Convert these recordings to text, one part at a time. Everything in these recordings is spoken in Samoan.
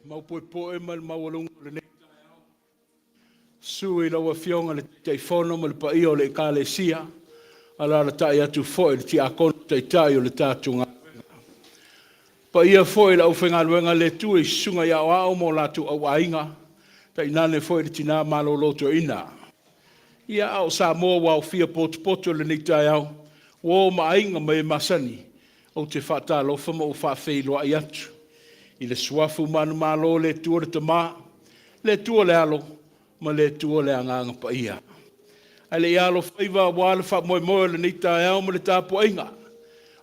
Maupoepoe ma le maualuga o lenei taeao. Susu i lau Afioga i le Taitaifono ma le paia o le Ekalesia, alaalatai atu foi i le Tiakono Taitai o le tatou galuega. Paia foi i le aufaigaluega a le Atua i susuga i aoao ma o latou auaiga, tainane foi le tina malolo toeaina. Ia, a o Samoa ua aofia potopoto i lenei taeao, uo ma aiga ma e masani, ou te faatalofa ma ou faafeiloai atu i le suafa manumalo o le Atua le Tama, le Atua le Alo ma le Atua le Agaga Paia. Ae le i alofaiva aua le faamoemoe o lenei taeao ma le tapuaiga,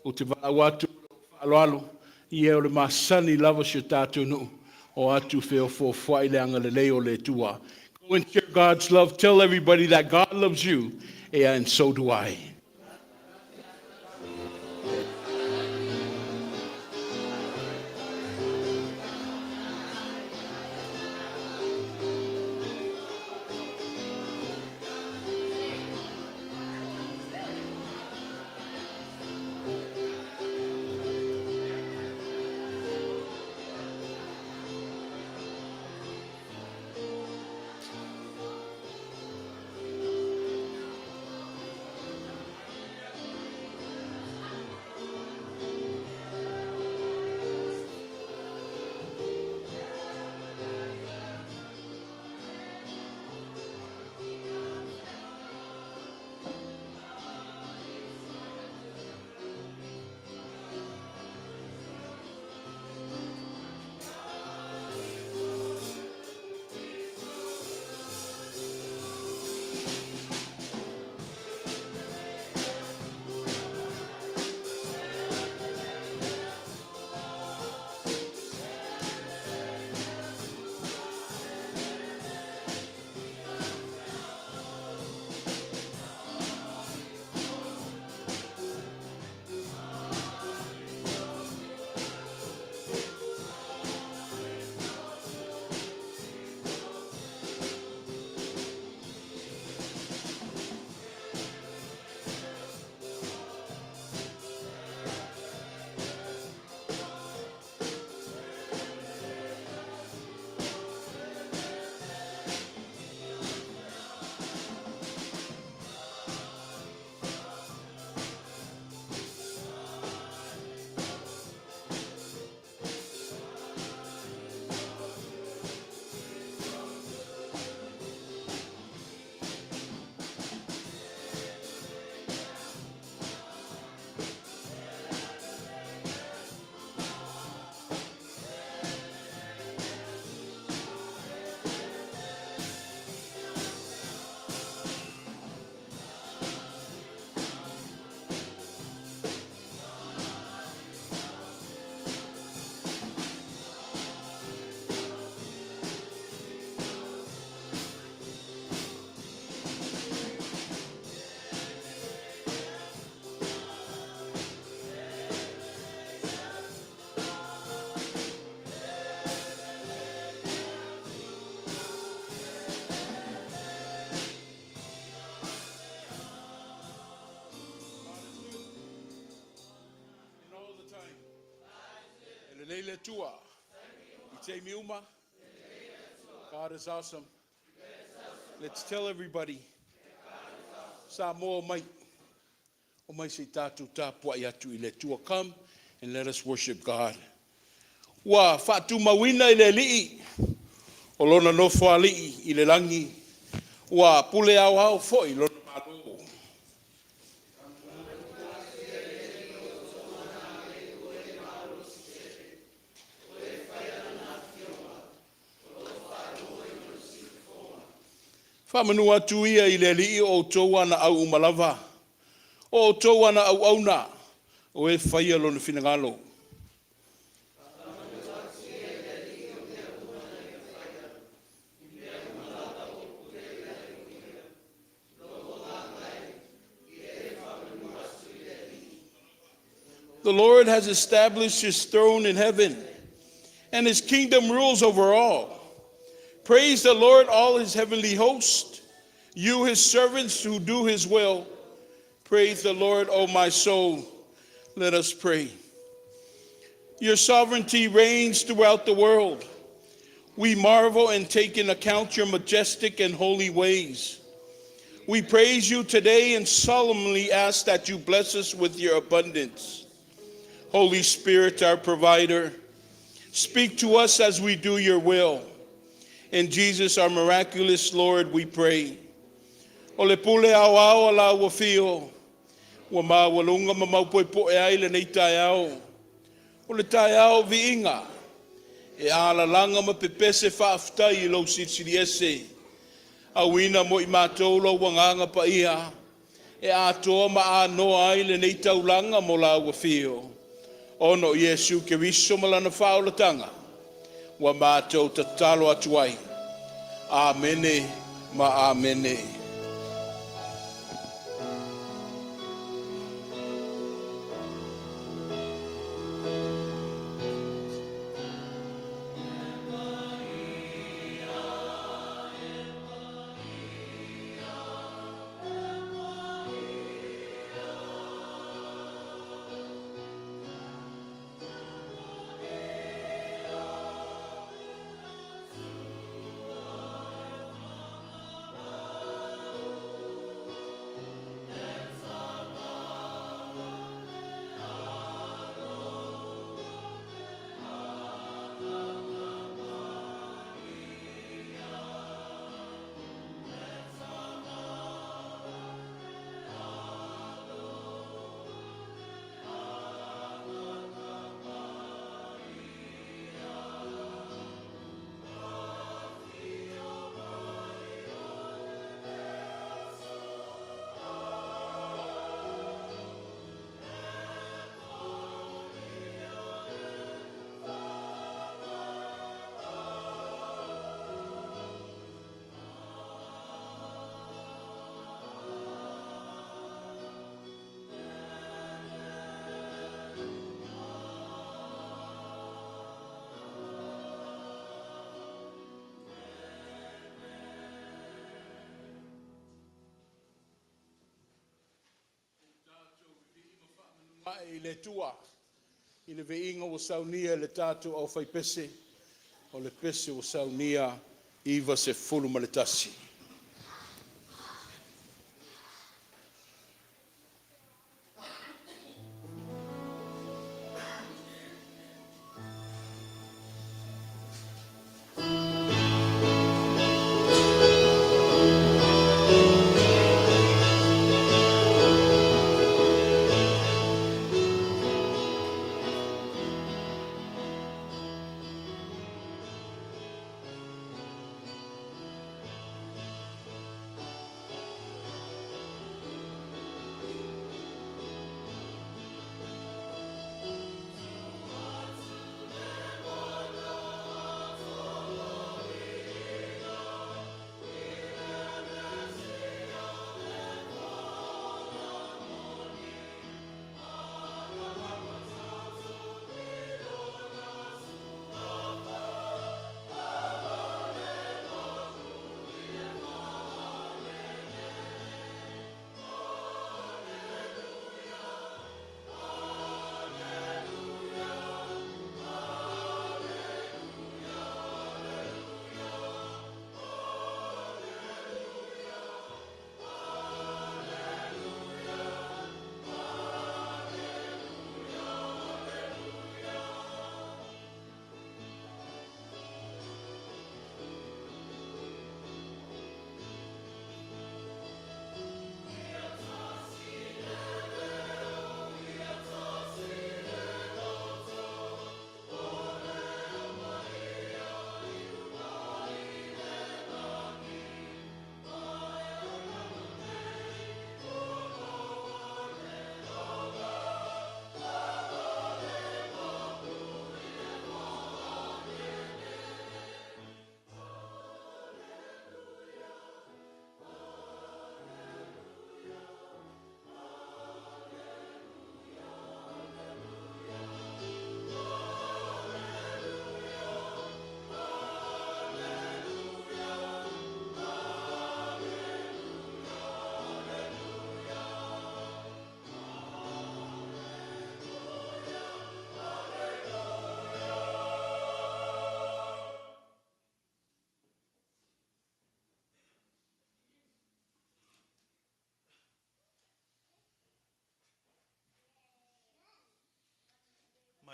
ou te valaau atu ma lou faaaloalo, ia o le masani lava o si o tatou nuu, o atu feofoofoai le agalelei o le Atua. Go and share God's love. Tell everybody that God loves you, and so do I. And all the time. E lelei le Atua. I taimi uma. God is awesome. Let's tell everybody. Samoa mai. O mai se i tatou tapuai atu i le Atua. Come and let us worship God. Ua faatumauina i le Alii o lona nofoalii i le lagi, ua pule aoao foi lona Malo. Faamanu atu ia i le Alii o outou anaau uma lava, o outou ana auauna, o e faia lona finagalo. The Lord has established his throne in heaven, and his kingdom rules over all. Praise the Lord, all his heavenly host, you his servants who do his will. Praise the Lord, O my soul. Let us pray. Your sovereignty reigns throughout the world. We marvel and take in account your majestic and holy ways. We praise you today and solemnly ask that you bless us with your abundance. Holy Spirit, our provider, speak to us as we do your will. In Jesus, our miraculous Lord, we pray. O le pule aoao a lau afio, ua maualuga ma maupoepoe ai lenei taeao. O le taeao viiga, e alalaga ma pepese faafetai i lou silisili ese. Auina mo i matou lou agaga paia, e atoa ma anoa ai lenei taulaga mo lau afio. Ona o Iesu Keriso ma lana faaolataga, ua matou tatalo atu ai. Amene ma amene. I le Atua i le viiga ua saunia e le tatou aufaipese, o le pese ua saunia 91.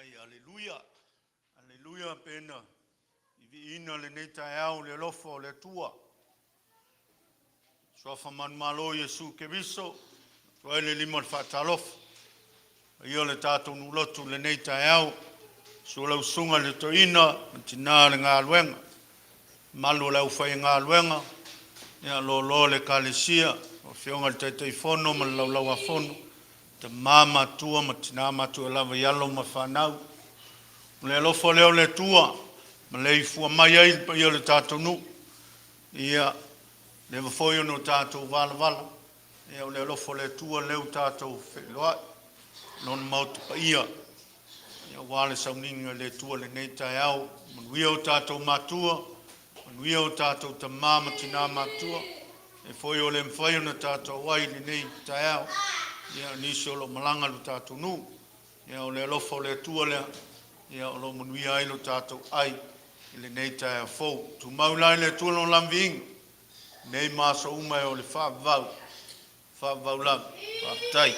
Faafetai, aleluia, aleluia pe na viviina lenei taeao i le alofa o le Atua, suafa manumalo o Iesu Keriso, e avatu ai le lima o le faatalofa i le paia o le tatou nuu lotu i lenei taeao. Susu lau Susuga i le Toeaina ma Tina o le Galuega, mamalu o le aufaigaluega, loaloa o le Ekalesia, lau Afioga i le Taitaifono ma le Laulau-a-Fono, tama matutua ma tina matutua lava i alo ma fanau. O le alofa lea o le Atua ua maleifua mai ai le paia o le tatou nuu, ia leva foi ona tatou valavala, ia o le alofa o le Atua lea ua tatou feiloai i Lona Maota paia aua le sauniga i le Atua i lenei taeao. Manuia o tatou matua, manuia o tatou tama ma tina matutua, e foi ua le mafai ona tatou auai i lenei taeao, ia o nisi o lo o malaga i le tatou nuu. Ia o le alofa o le Atua lea o lo o manuia ai lo tatou ai i lenei taeao fou. Tumau la i le Atua Lona lagi viiga nei ma aso uma e oo i le faavavau, faavavau lava. Faafetai.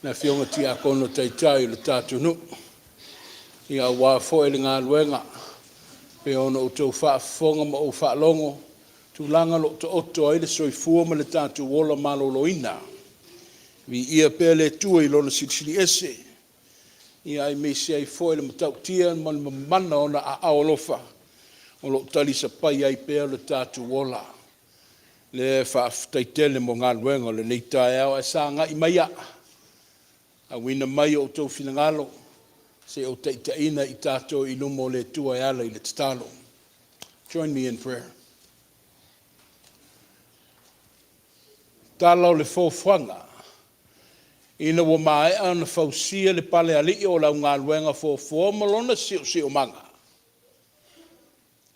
Le Afioga i le Tiakono Taitai o le tatou nuu, ia aua foi le galuega e pei ona outou faafofoga ma ou faalogo i tulaga o lo o taoto ai le soifua ma le tatou ola maloloina. Viia pea le Atua i Lona Silisili Ese, ia aemaise ai foi le matautia ma le mamana o Ona aao alofa o lo o talisapaia ai pea lo tatou ola. Le faafetai tele mo galuega o lenei taeao, ae sagai maia, auina mai outou finagalo se i ou taitaiina i tatou i luma o le Atua e ala i le tatalo. Join me in prayer. Tala o le Foafoaga. Ina ua maea ona fausia le palealii o le augaluega foafoa ma lona siosiomaga,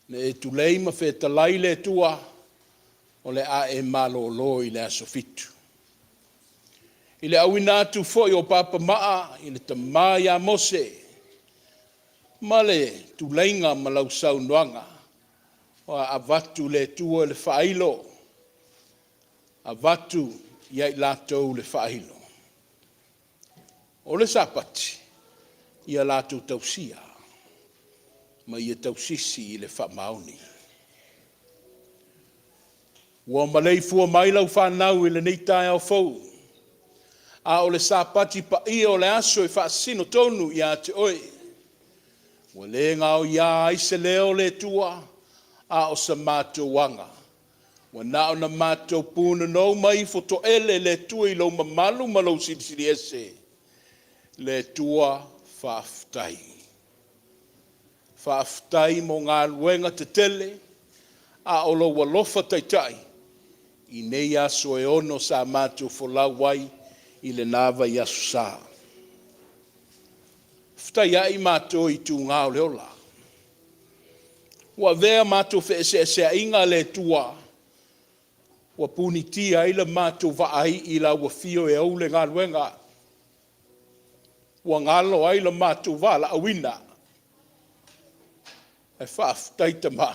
na e tulei ma fetalai le Atua, o le a e malolo i le aso fitu. I le auina atu foi o papamaa i le tama ia Mose, ma le tuleiga ma lau saunoaga, ua avatu e le Atua le faailo, avatu ia i latou le faailo. O le Sapati, ia latou tausia ma ia tausisi i le faamaoni. Ua maleifua mai lau fanau i lenei taeao fou, a o le Sapati paia o le aso e faasino tonu ia te oe, ua le gaoia ai se leo o le Atua, a o sa matou aga, ua na ona matou punonou ma ifo toele le Atua i lou mamalu ma lou Silisili Ese. Le Atua, faafetai. Faafetai mo galuega tetele, a o lou alofa taitai i nei aso e ono sa matou folau ai i lena vaiaso sa. Fetaiai matou i tuga o le ola, ua avea matou feeseeseaiga le Atua ua punitia ai le matou vaai i lau Afio e ou le galuega, ua galo ai lo matou valaauina. Ae faafetai Tama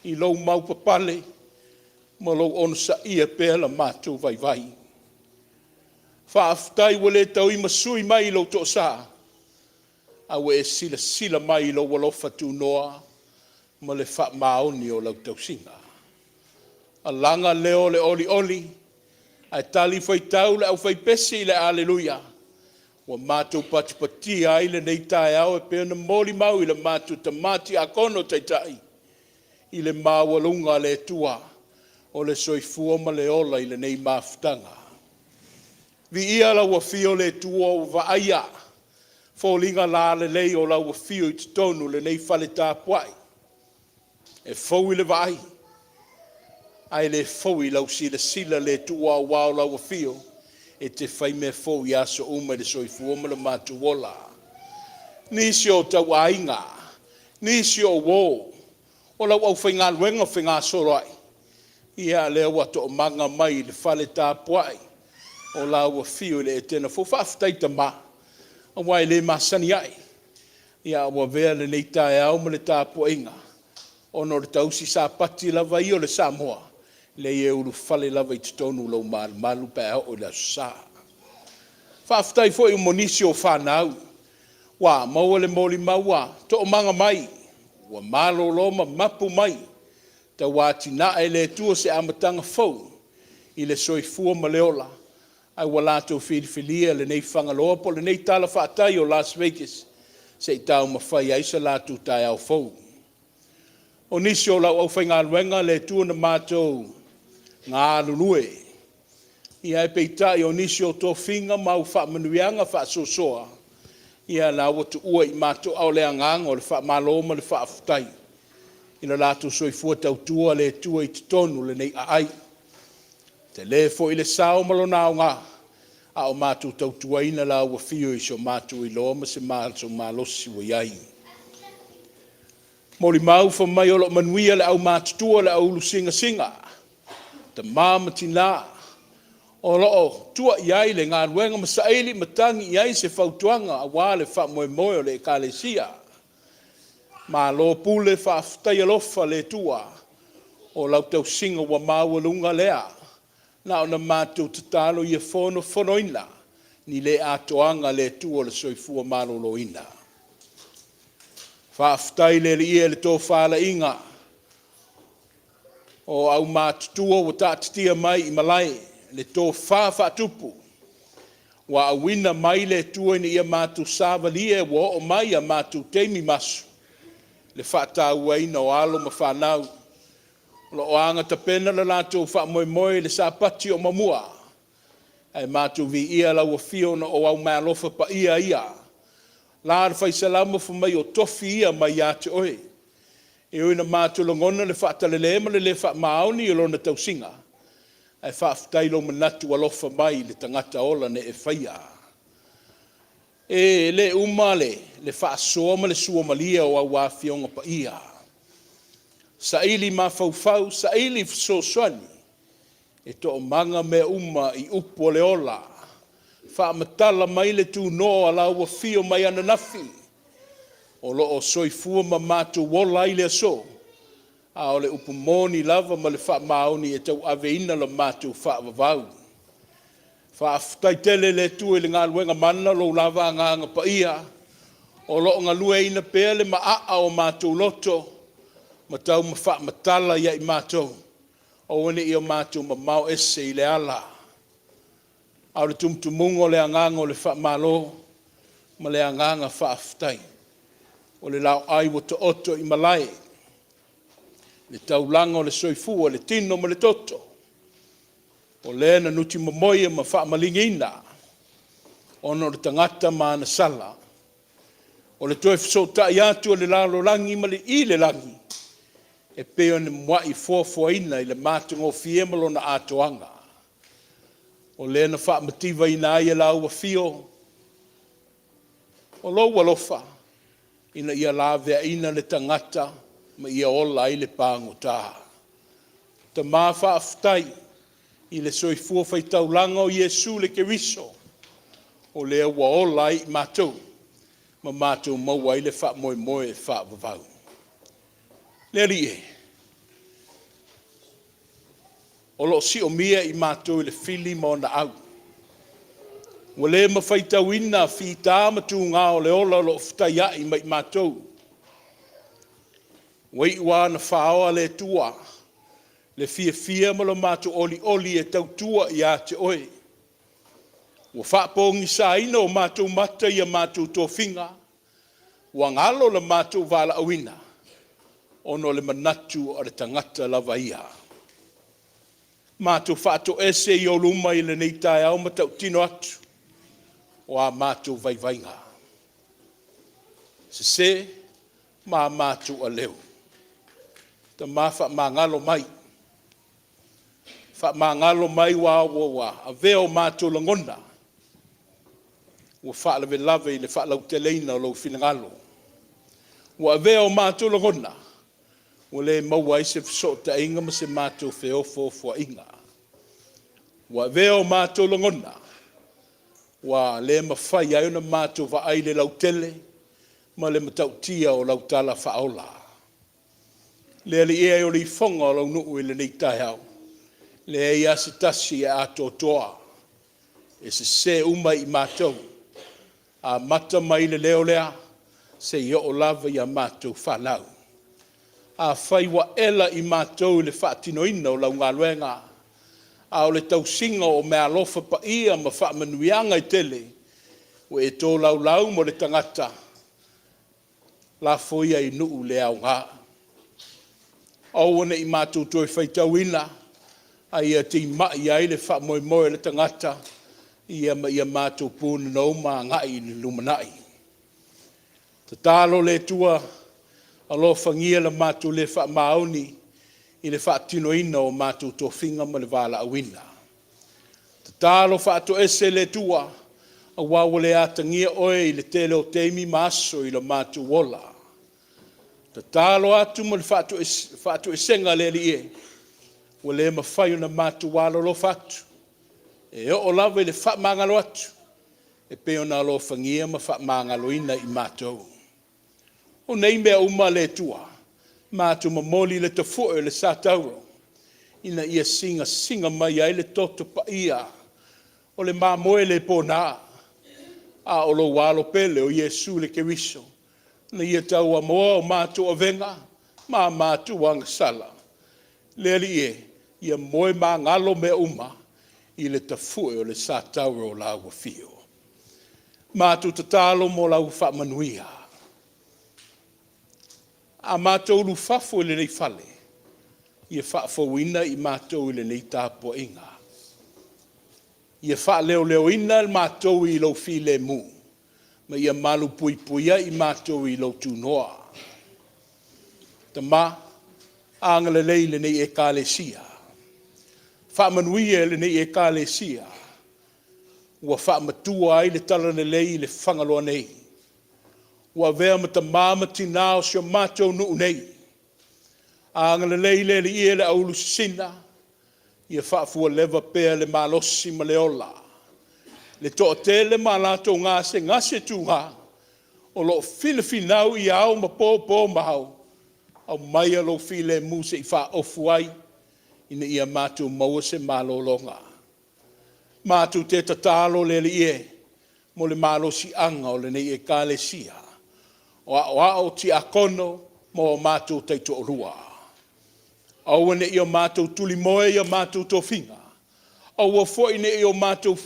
i lou maupapale ma lou onosaia pea la matou vaivai. Faafetai ua le tauimasui mai lou toasa, a ua e silasila mai i lou alofa tunoa ma le faamaoni o lau tausiga. Alaga lea o le olioli ae talifuaitau le aufaipesi i le Aleluia ua matou patipatia ai lenei taeao e pei ona molimau i le matou tama Tiakono Taitai i le maualuga a le Atua o le soifua ma le ola i lenei mafutaga. Viia lau Afio le Atua ua vaaia foliga lalelei o lau afio i totonu o lenei fale tapuai, e fou i le vaai ae le fou i lau silasila le Atua aua o lau afio e te fai mea fou i aso uma i le soifua ma le matou ola. Nisi o tauaiga, nisi o uo, o lau aufaigaluega fegasoloai, ia lea ua toomaga mai i le fale tapuai o lau afio i le Etena fou. Faafetai Tama, aua e le masani ai, ae ua avea lenei taeao ma le tapuaiga ona o le tausi Sapati lava ia o le Samoa. Leai e ulufale lava i totonu o lou malumalu pe a oo i le Aso Sa. Faafetai foi mo nisi o fanau ua maua le molimau ua toomaga mai, ua malolo ma mapu mai, tauatiae e le Atua se amataga fou i le soifua ma le ola, ae ua latou filifilia lenei Fagaloa po o lenei talafatai o Las Vegas se i taumafai ai so latou taeao fou. O nisi o lau aufaigaluega le Atua na matou galulue, ae peitai o nisi o tofiga ma au faamanuiaga faasoasoa, ia la ua tuua i matou, a o le agaga o le faamalo ma le faafetai i le latou soifua tautua le Atua i totonu o lenei aai. E tele foi le sao ma lona aoga a o matou tautuaina lau afio i so matou iloa ma so matou malosi ua i ai. E molimau fai mai o lo o manuia le aumatutua, le au ulu sinasina, tama ma tina o lo o tua i ai le galuega ma saili ma tagi i ai se fautuaga aua le faamoemoe o le Ekalesia. Malo pule, faafetai alofa le Atua, o lau tausiga ua maualuga lea. Na ona matou tatalo ia fonofonoina ni le atoaga a le Atua o le soifua maloloina. Faafetai i le Alii e i le tofalaiga o aumatutua ua taatitia mai i malae le tofa faatupu ua auina mai le Atua ina ia matou savalia ua oo mai a matou taimi ma aso le faatauaina o alo ma fanau o lo o agatapena le latou faamoemoe i le Sapati o muamua. Ae matou viia lau Afio ona o au meaalofa paia ia. La le Fai Salamo fai mai o tofi ia mai ia te Oe. E ui ina matou lagona le faatalale ma le le faamaoni i lona tausiga, ae faafetai i lou manatu alofa mai i le tagata ola na e faia. E le uma le faasoa ma le suamalie o au Afioga Paia. Saili mafaufau, saili fesoasoani, e toomaga mea uma i upu o le ola. Faamatala mai le tunoa o lau afio mai ananafi o lo o soifua ma matou ola ai i le aso, a o le upu moni lava ma le faamaoni e tauaveina le matou faavavau. Faafetai tele i le Atua i le galuega mana o lou lava Agaga Paia o lo o galueaiina pea le maaa o matou loto ma tau faamatala ia i matou, aua ne i o matou mamao ese i le ala, a o le tumutumuga o le agaga o le faamalo ma le agaga faafetai. O le laoai ua taoto i malae, le taulaga o le soifua, le tino ma le toto, o lea na nutimomoia ma faamaligiina ona o le tagata ma ana sala. O le toe fesootai atu o le lalolagi i le lagi e pei ona muai foafoaina i le matagofie ma lona atoaga. O lea na faamativaina ai e lau Afio o lou alofa ina ia laveaina le tagata ma ia ola ai le pagota. Tama faafetai i le soifua faitaulaga o Iesu le Keriso o lea ua ola ai i matou ma matou maua ai le faamoemoe e faavavau. Le Alii e, o lo o siomia i matou i le fili ma ona au. Ua le ma faitauina fita ma tuga o le ola o lo o fetaiai ma i matou. Ua iu lava ina faoa le Atua le fiafia ma lo matou olioli e tautua ia te Oe. Ua faapogisaina o matou mata i a matou tofiga, ua galo le matou valaauina ona o le manatu o le tagata lava ia. Matou faatoese i ou luma i lenei taeao ma tautino atu, o a matou vaivaiga, sese ma a matou aleu. Tama, faamagalo mai, faamagalo mai aua ua avea o matou lagona ua faalavelave i le faalauteleina o lou finagalo. Ua avea o matou lagona ua le maua ai se fesootaiga ma se matou feofoofoaiga. Ua avea o matou lagona ua le mafai ai ona matou vaai i le lautele ma le matautia o lau tala faaola. Le Alii e, o le ifoga o lau nuu i lenei taeao. Leai lava se tasi e atoatoa, e sese uma i matou, amata mai le leo lea seia oo lava i a matou fanau. Afai ua ela i matou i le faatinoina o lau galuega, a o le tausiga o meaalofa paia ma faamanuiaga e tele ua e tolaulau mo le tagata, lafo ia i nuu le aoga. Aua ne i matou toe faitauina, a ia timai ai le faamoemoe o le tagata, ia ma ia matou punonou ma agai i le lumanai. Tatalo le Atua, alofagia le matou le faamaoni i le faatinoina o matou tofiga ma le valaauina. Tatalo faatoese le Atua, aua ua le atagia Oe i le tele o taimi ma aso i lo matou ola. Tatalo atu ma le faatoesega le Alii e, ua le mafai ona matou alolofa atu, e oo lava i le faamagalo atu, e pei ona alofagia ma faamagaloina i matou. O nei mea uma le Atua, matou momoli le tafoe o le sa tauro, ina ia sigasiga mai ai le toto paia o le mamoe le pona, a o lou Alo pele o Iesu le Keriso, ina ia tauamoa o matou avega ma a matou agasala. Le Alii e, ia moe magalo mea uma i le tafue o le sa tauro o lau afio. Matou tatalo mo lau faamanuia. A matou ulufafo i lenei fale, ia faafouina i matou i lenei tapuaiga. Ia faaleoleoina matou i lou filemu, ma ia malupuipuia i matou i lou tunoa. Tama, agalelei i lenei Ekalesia, faamanuia i lenei Ekalesia ua faamatua ai le talalelei i le Fagaloa nei, ua avea ma tamā ma tinā o si o matou nuu nei. Agalelei le Alii e i le au ulu sisina, ia faafualeva pea le malosi ma le ola, le toatele ma latou gasegase tuga o lo o finafinau i ao ma po, po ma ao, aumaia lou filemu se i faaofu ai ina ia matou maua se malologa. Matou te tatalo le Alii e mo le malosiaga o lenei Ekalesia, o aoao, tiakono ma o matou taitoalua. Aua ne i o matou tulimoe i a matou tofiga, aua foi ne i o matou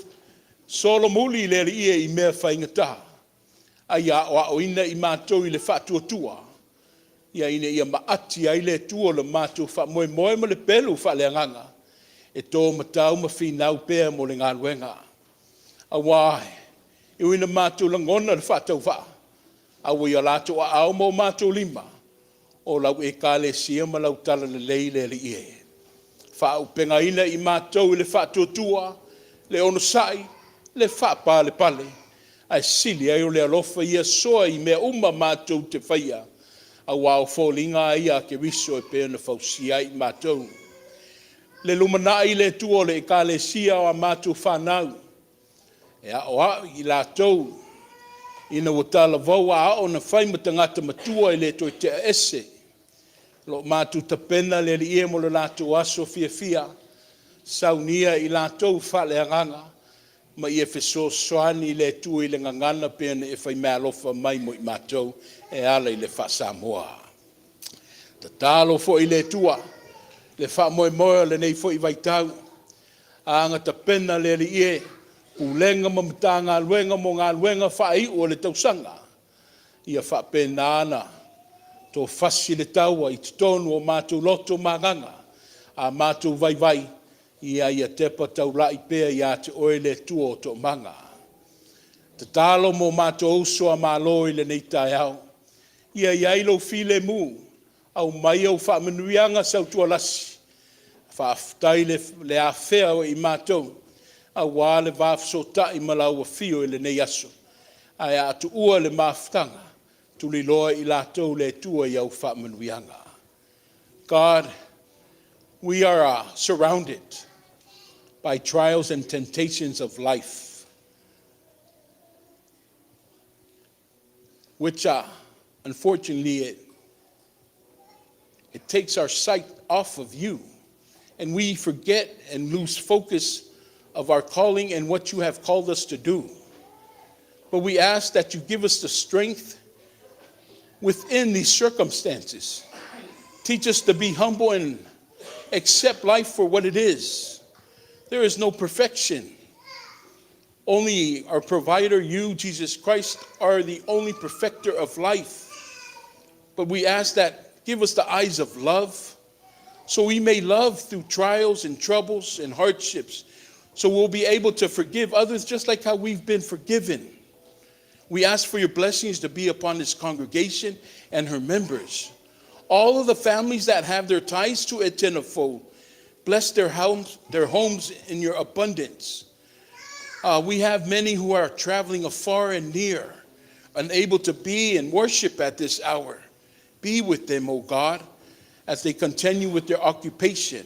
solomuli i le Alii e i mea faigata, a ia aoaoina i matou i le faatuatua, ina ia maati ai le Atua i lo matou faamoemoe ma le pelu faaleagaga e to matau ma finau pea mo le galuega. Aua e ui ina matou lagona le faatauvaa, a ua i o latou aao ma o matou lima, o lau Ekalesia ma lau talalelei le Alii e. Faaauupegaina i matou i le faatuatua, le onosai, le faapalepale, ae sili ai o le alofa ia soa i mea uma matou te faia, aua o foliga lava ia a Keriso e pei ona fausia ai i matou. Le lumanai le Atua o le Ekalesia o a matou fanau, e aoai i latou ina ua talavou a oo ina fai ma tagata matua e le toe tea ese. O lo o matou tapena le Alii e mo le latou aso fiafia, saunia i latou faaleagaga ma ia fesoasoani le Atua i le gagana pei ona e faimeaalofa mai mo i matou e ala i le faa-Samoa. Tatalo foi le Atua le faamoemoe o lenei foi vaitau, a na tapena le Alii e, Pulega ma Matagaluega mo galuega faaiu o le tausaga, ia faapena ona tofu le taua i totonu o matou loto ma agaga, a matou vaivai, ia tepa taulai pea ia te Oe le Atua o Toomala. Tatalo mo matou uso a Malo i lenei taeao, ia i ai lou filemu, aumai au faamanuiaga sautualasi, faafetai le afea o i matou aua le va fesootai ma lau afio i lenei aso. Ae a tuua le mafutaga, tuliloa i latou le Atua i au faamanuiaga. God, we are surrounded by trials and temptations of life, which unfortunately it takes our sight off of you. and we forget and lose focus of our calling and what you have called us to do. But we ask that you give us the strength within these circumstances. Teach us to be humble and accept life for what it is. There is no perfection. Only our provider, you, Jesus Christ, are the only perfecter of life. But we ask that give us the eyes of love so we may love through trials and troubles and hardships, so we'll be able to forgive others just like how we've been forgiven. We ask for your blessings to be upon this congregation and her members. All of the families that have their ties to A'Tina Fou, bless their homes in your abundance. We have many who are traveling afar and near, unable to be and worship at this hour. Be with them, O God, as they continue with their occupation.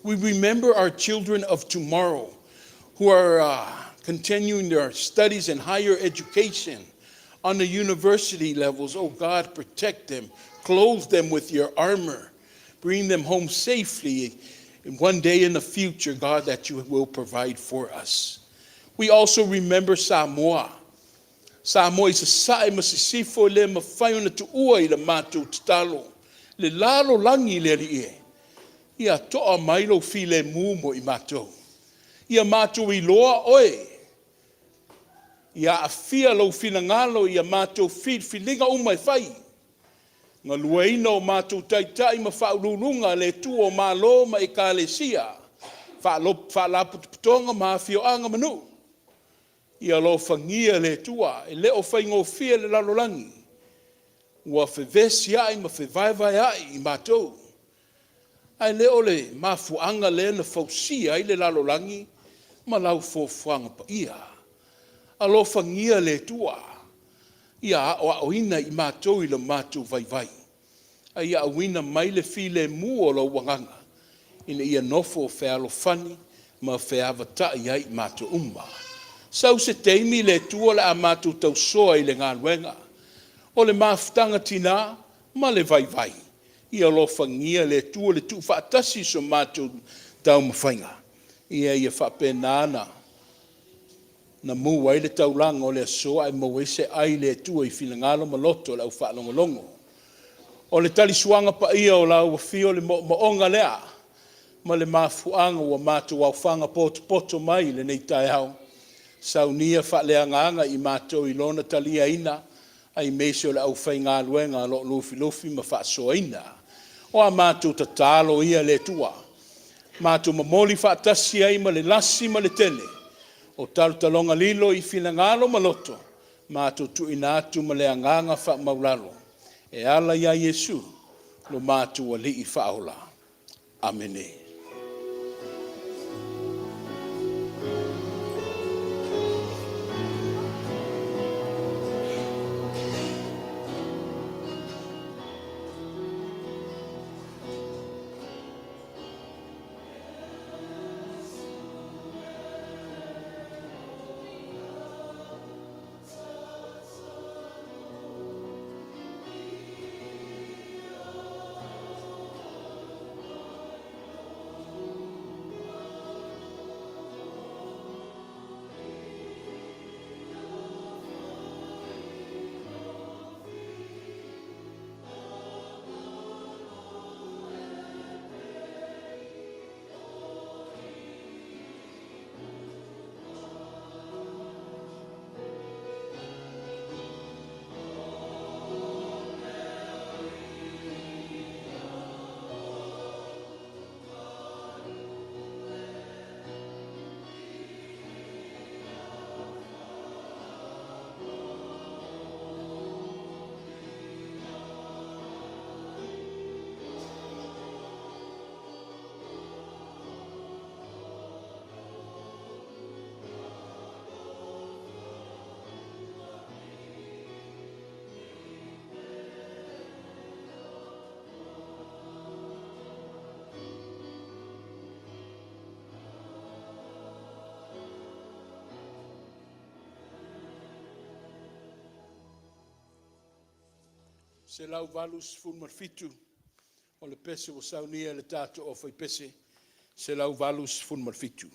We remember our children of tomorrow who are continuing their studies in higher education on the university levels. Oh God, protect them, clothe them with your armor, bring them home safely one day in the future, God, that you will provide for us. We also remember Samoa. Samoa i Sasae ma Sisifo e le mafai ona tuua i le matou tatalo. Le lalolagi le Alii e, ia toa mai lou filemu mo i matou. Ia matou iloa oe, ia aafia lou finagalo i a matou filifiliga uma e fai. Galueaiina o matou taitai ma faauluuluga le tua o Malo ma Ekalesia, faalapotopotoga ma afioaga ma nuu. Ia alofagia le Atua, e le o faigofie le lalolagi, ua fevesiai ma fevaevaeai i matou. Ae le o le mafuaaga lea na fausia ai le lalolagi ma lau foafoaga paia. Alofagia le Atua, ia aoaoina i matou i lo matou vaivai, a ia auina mai le filemu o lou agaga, ina ia nofo fealofani ma feavatai ai i matou uma. Sau se taimi le Atua o le a matou tausoa i le galuega, o le mafutaga tina ma le vaivai. Ia alofagia le Atua le tuufaatasi o so matou taumafaiga, ia faapena ona mu ai le taulaga o le aso ae maua ai se ai le Atua i finagalo ma loto o le aufaalogologo. O le talisuaga paia o lau afio le moomooga lea ma le mafuaaga ua matou aofaga potopoto mai i lenei taeao, saunia faaleagaga i matou i lona taliaina aemaise o le aufaigaluega o lo o lufilufi ma faasoaina. O a matou tatalo ia le Atua, matou momoli faatasi ai ma le lasi ma le tele o talotaloga lilo i finagalo ma loto, matou tuuina atu ma le agaga faamaualalo e ala ia Iesu lo matou Alii Faaola. Amene. 187 o le pese ua saunia e le tatou aufaipese. 187.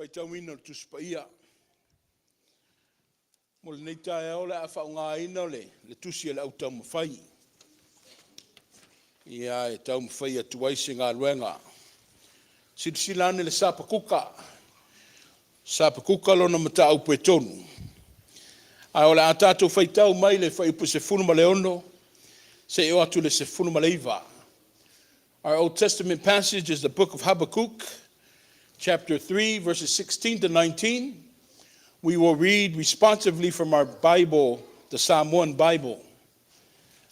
Faitauina o le Tusi Paia. Mo lenei taeao o le a faaaogaina le tusi a le Au Taumafai, ia e taumafai atu ai se galuega. Silasila ane i le Sapakuka, Sapakuka lona mataupu e 3. Ae o le a tatou faitau mai le fuaiupu 16 seia oo atu i le 19. Our Old Testament passage is the book of Habakkuk, chapter 3, verses 16 to 19. We will read responsively from our Bible, the Samoan Bible.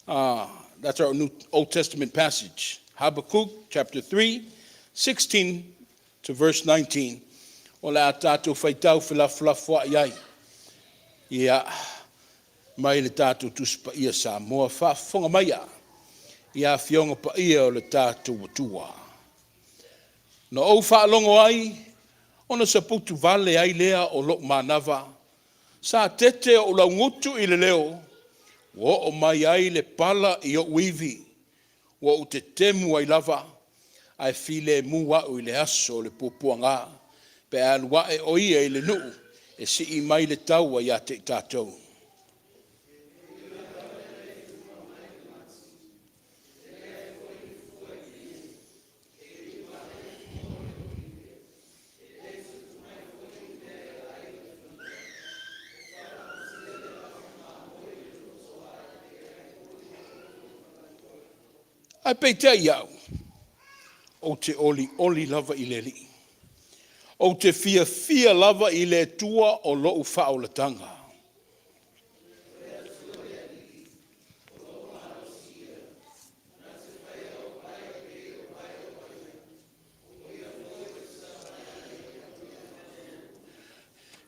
That's our New Old Testament passage. Habakkuk chapter 3, 16 to verse 19. O le a tatou faitau felafolafoai ai. Ia, mai le tatou Tusi Paia Samoa, faafofoga maia ia Afioga Paia o le tatou Atua. Na ou faalogo ai, ona saputu vale ai lea o lou manava, sa tete ou laugutu i le leo, ua oo mai ai le pala i ou ivi, ua ou tetemu ai lava. Ae filemu a'u i le aso o le puapuaga, pe a alu ae o ia i le nuu e sii mai le taua ia te i tatou. Ae peitai a'u, ou te olioli lava i le Alii, ou te fiafia lava i le Atua o lo'u faaolataga.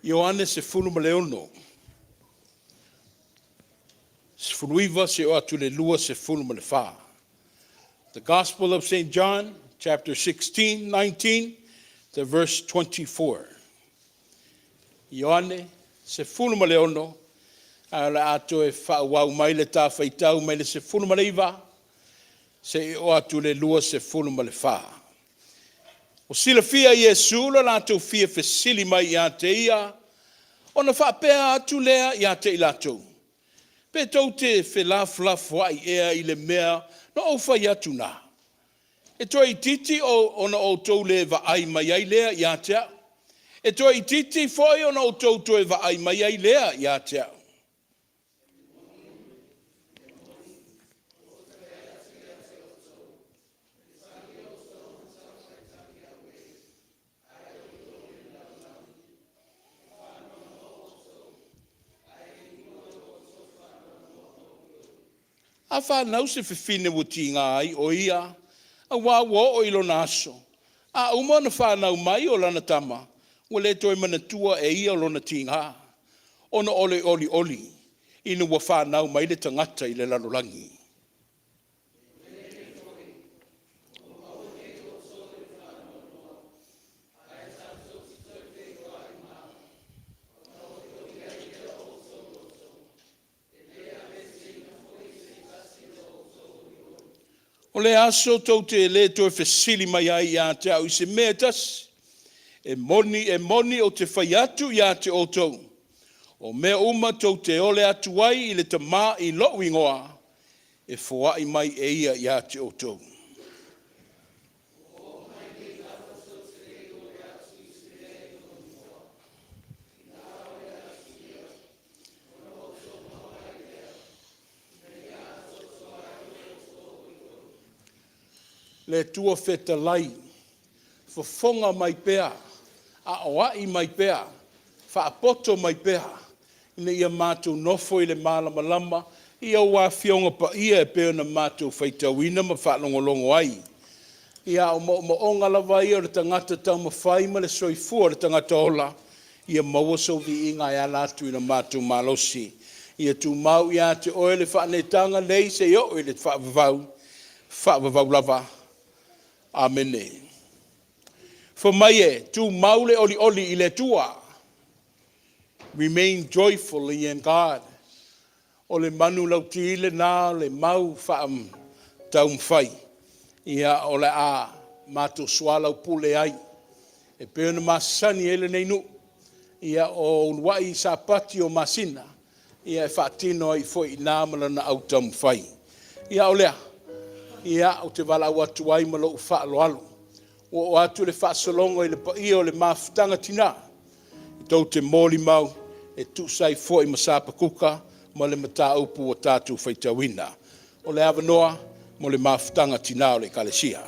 Ioane 16, 19 seia oo atu i le 24. The Gospel of St. John, chapter 16, 19 to verse 24. Ioane 16, ae o le a toe faaauau mai le ta faitau mai le 19 seia oo atu i le 24. Ua silafia e Iesu lo latou fia fesili mai ia te ia, ona faapea atu lea ia te i latou, Pe tou te felafolafoai ea i le mea na ou fai atu na? E toeitiiti ona outou le vaai mai ai lea ia te au. E toeitiiti foi ona outou toe vaai mai ai lea ia te au. A fanau se fafine ua tiga ai o ia, auā ua oo i lona aso, a uma ona fanau mai o lana tama, ua le toe manatua e ia lona tiga, ona o le olioli ina ua fanau mai le tagata i le lalolagi. O le aso tou te le toe fesili mai ai ia te au i se mea e tasi. E moni, e moni, ou te fai atu ia te outou, o mea uma tou te ole atu ai i le Tamā i lou igoa, e foai mai e ia ia te outou. Le Atua fetalai, fofoga mai pea, aoai mai pea, faapoto mai pea, ina ia matou nofo i le malamalama i ou Afioga Paia e pei ona matou faitauina ma faalogologo ai. Ia, a o moomooga lava ia o le tagata taumafai ma le soifua o le tagata ola, ia maua sou viiga e ala atu i lo matou malosi. Ia tumau ia te Oe le faaneetaga nei seia oo i le faavavau, faavavau lava. Amene. Fai mai e tumau le olioli i le Atua. Remain joyfully in God. O le manulauti lena o le mau faataumafai, ia o le a matou soalaupule ai e pei ona masani ai lenei nuu, ia o uluai Sapati o masina, ia e faatino ai foi i ina ma lana autaumafai. Ia o lea, ia ou te valaau atu ai ma lou faaaloalo, ua oo atu le faasologa i le paia o le mafutaga tina, tou te molimau e tusa ai foi ma Sapakuka ma le mataupu ua tatou faitauina. O le avanoa mo le mafutaga tina o le Ekalesia.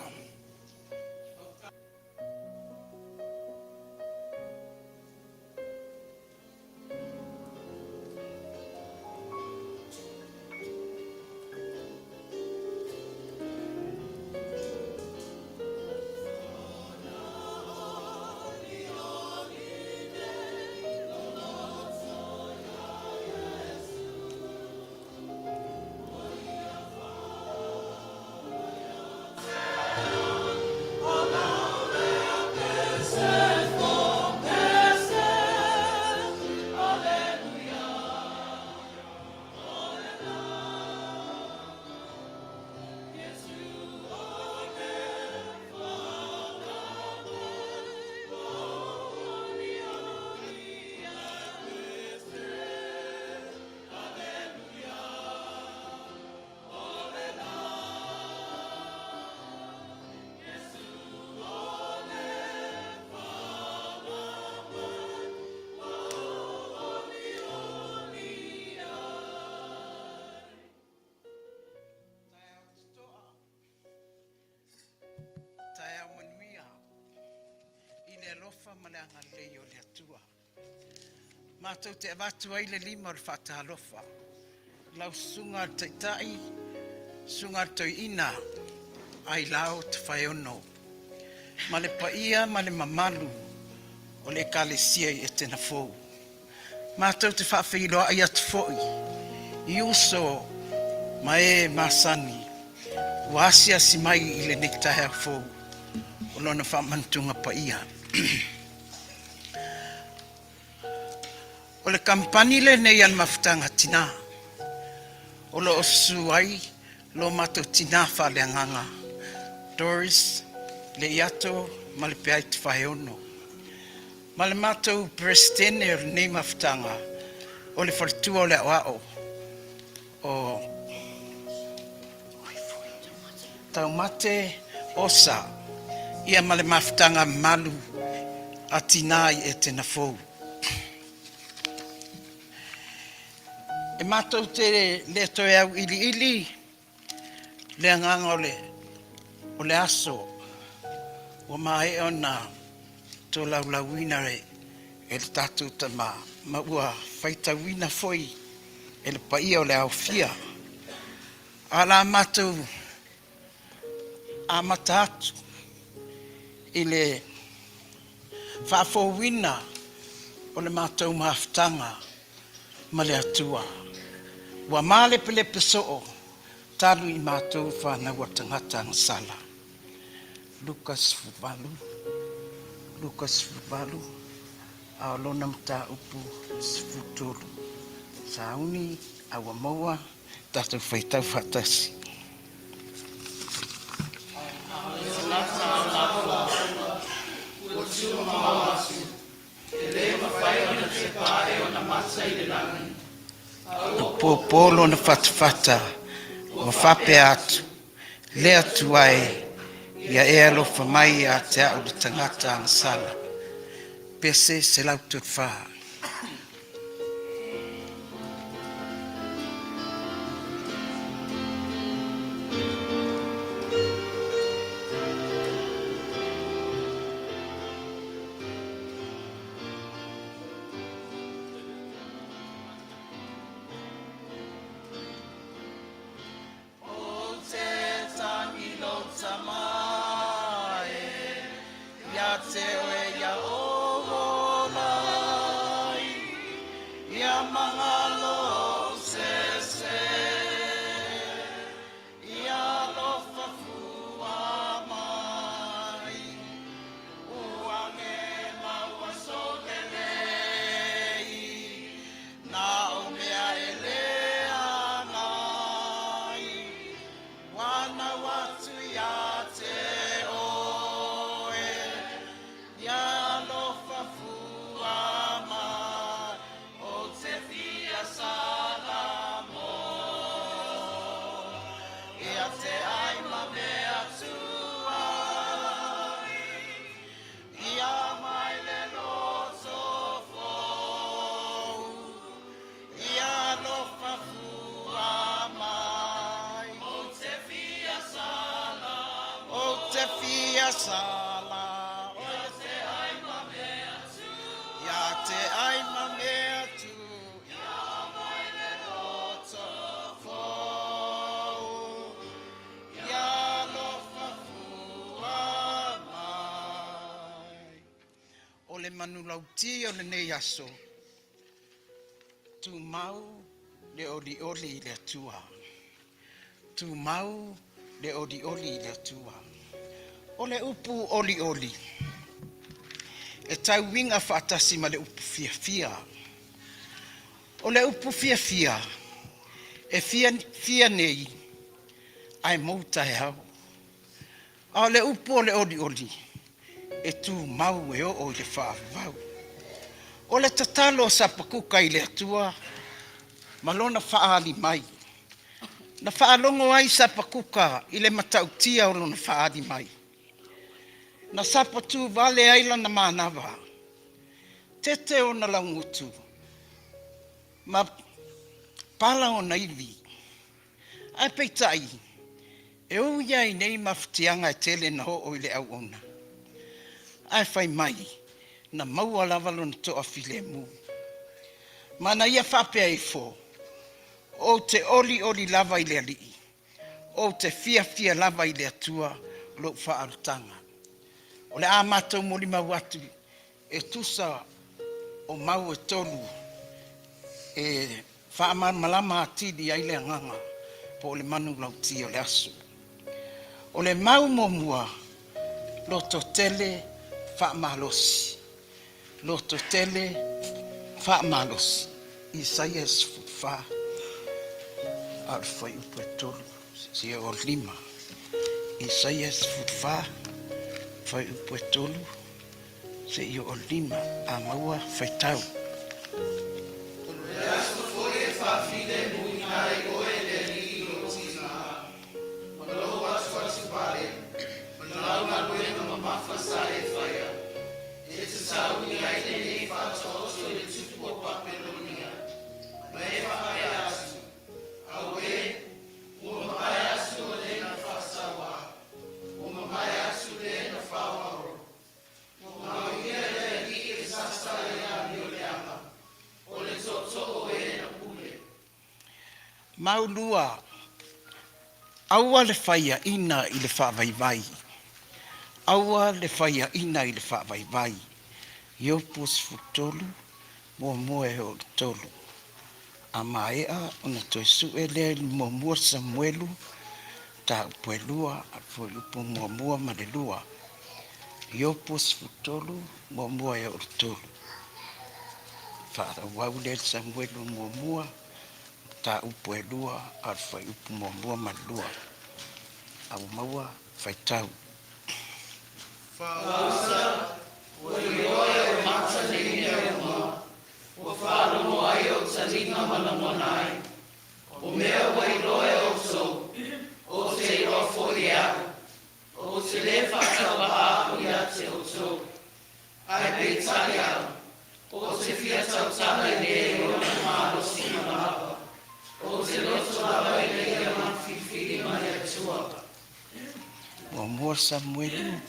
alofa ma le agalelei o le Atua. Matou te avatu ai le lima o le faatalofa i lau susuga le Taitai, susuga le Toeaina Ailao Tofaeono, ma le paia ma le mamalu o le Ekalesia i Etena Fou. Matou te faafeiloai atu foi i uso ma e masani ua asiasi mai i lenei taeao fou o Lona faamanatuga paia. O le kamupani lenei a le Mafutaga Tina, o lo o susu ai lo matou tina faaleagaga Doris Leiato ma le Peai Tofaeono, ma le matou Peresetene o lenei mafutaga o le Faletua o le Aoao o Taumate Osa, ia ma le mafutaga mamalu a Tina i Etena Fou. E matou te le toe auiliili le agaga o le aso ua maea ona tolaulauina e le tatou tama ma ua faitauina foi e le paia o le aofia. A o le a matou amata atu i le faafouina o le matou mafutaga ma le Atua, ua malepelepe soo talu i matou fanau a tagata agasala. Luka 18, Luka 18, a o lona mataupu 13. Sauni a ua maua tatou faitau faatasi. Ua popo lona fatafata ua faapea atu, Le Atua e, ia e alofa mai ia te au le tagata agasala. Pese 134. Ou te tangi lou tama e, ia te oe ia ou ola ai, ia magalo ou sese, ia alofa fua mai, ua gema ua solelei, Na o mea e leaga ai, ua nau atu ia te oe, ia alofa fua mai, ou te fia sala mo, ia te ai ma mea tuai. Ia mai le loto fou, ia alofa fua mai. Ou te fia sala, ou te fia sala, ia te ai ma mea tu, ia te ai ma mea tu, ia mai le loto fou. Ia alofa fua mai. O le manulauti o lenei aso, tumau le olioli i le Atua. Tumau le olioli i le Atua. O le upu olioli, e tauiga faatasi ma le upu fiafia. O le upu fiafia, e fiafia nei ae mou taeao. A o le upu o le olioli, e tumau e oo i le faavavau. O le tatalo a Sapakuka i le Atua ma lona faaali mai. Na faalogo ai Sapakuka i le matautia o lona faaali mai. Na sapatu vale ai lana manava, tete ona laugutu ma pala ona ivi. Ae peitai, e ui lava i nei mafatiaga e tele na oo i le auauna, ae fai mai na maua lava lona toafilemu. Ma na ia faapea ifo, Ou te olioli lava i le Alii, ou te fiafia lava i le Atua lou faaolataga. O le a matou molimau atu e tusa o mau e tolu e faamalamalama atili ai le agaga po o le manulauti o le aso. O le mau muamua, lototele faamalosi. Lototele faamalosi. Isaia 14, a o le fuaiupu e 3 seia oo i le 5. Isaia 14, fuaiupu e 3 seia oo i le 5. A maua, faitau. Maulua, aua le faiaina i le faavaivai. Aua le faiaina i le faavaivai. Iopu 13, muamua e oo i le tolu. A maea ona toe sue lea i le muamua Samuelu, mataupu e lua, a o le fuaiupu muamua ma le lua. Iopu 13, muamua e oo i le tolu. Faaauau lea i le Samuelu muamua, mataupu e lua, a o le fuaiupu muamua ma le lua. A ua maua, faitau. Muamua Samuelu,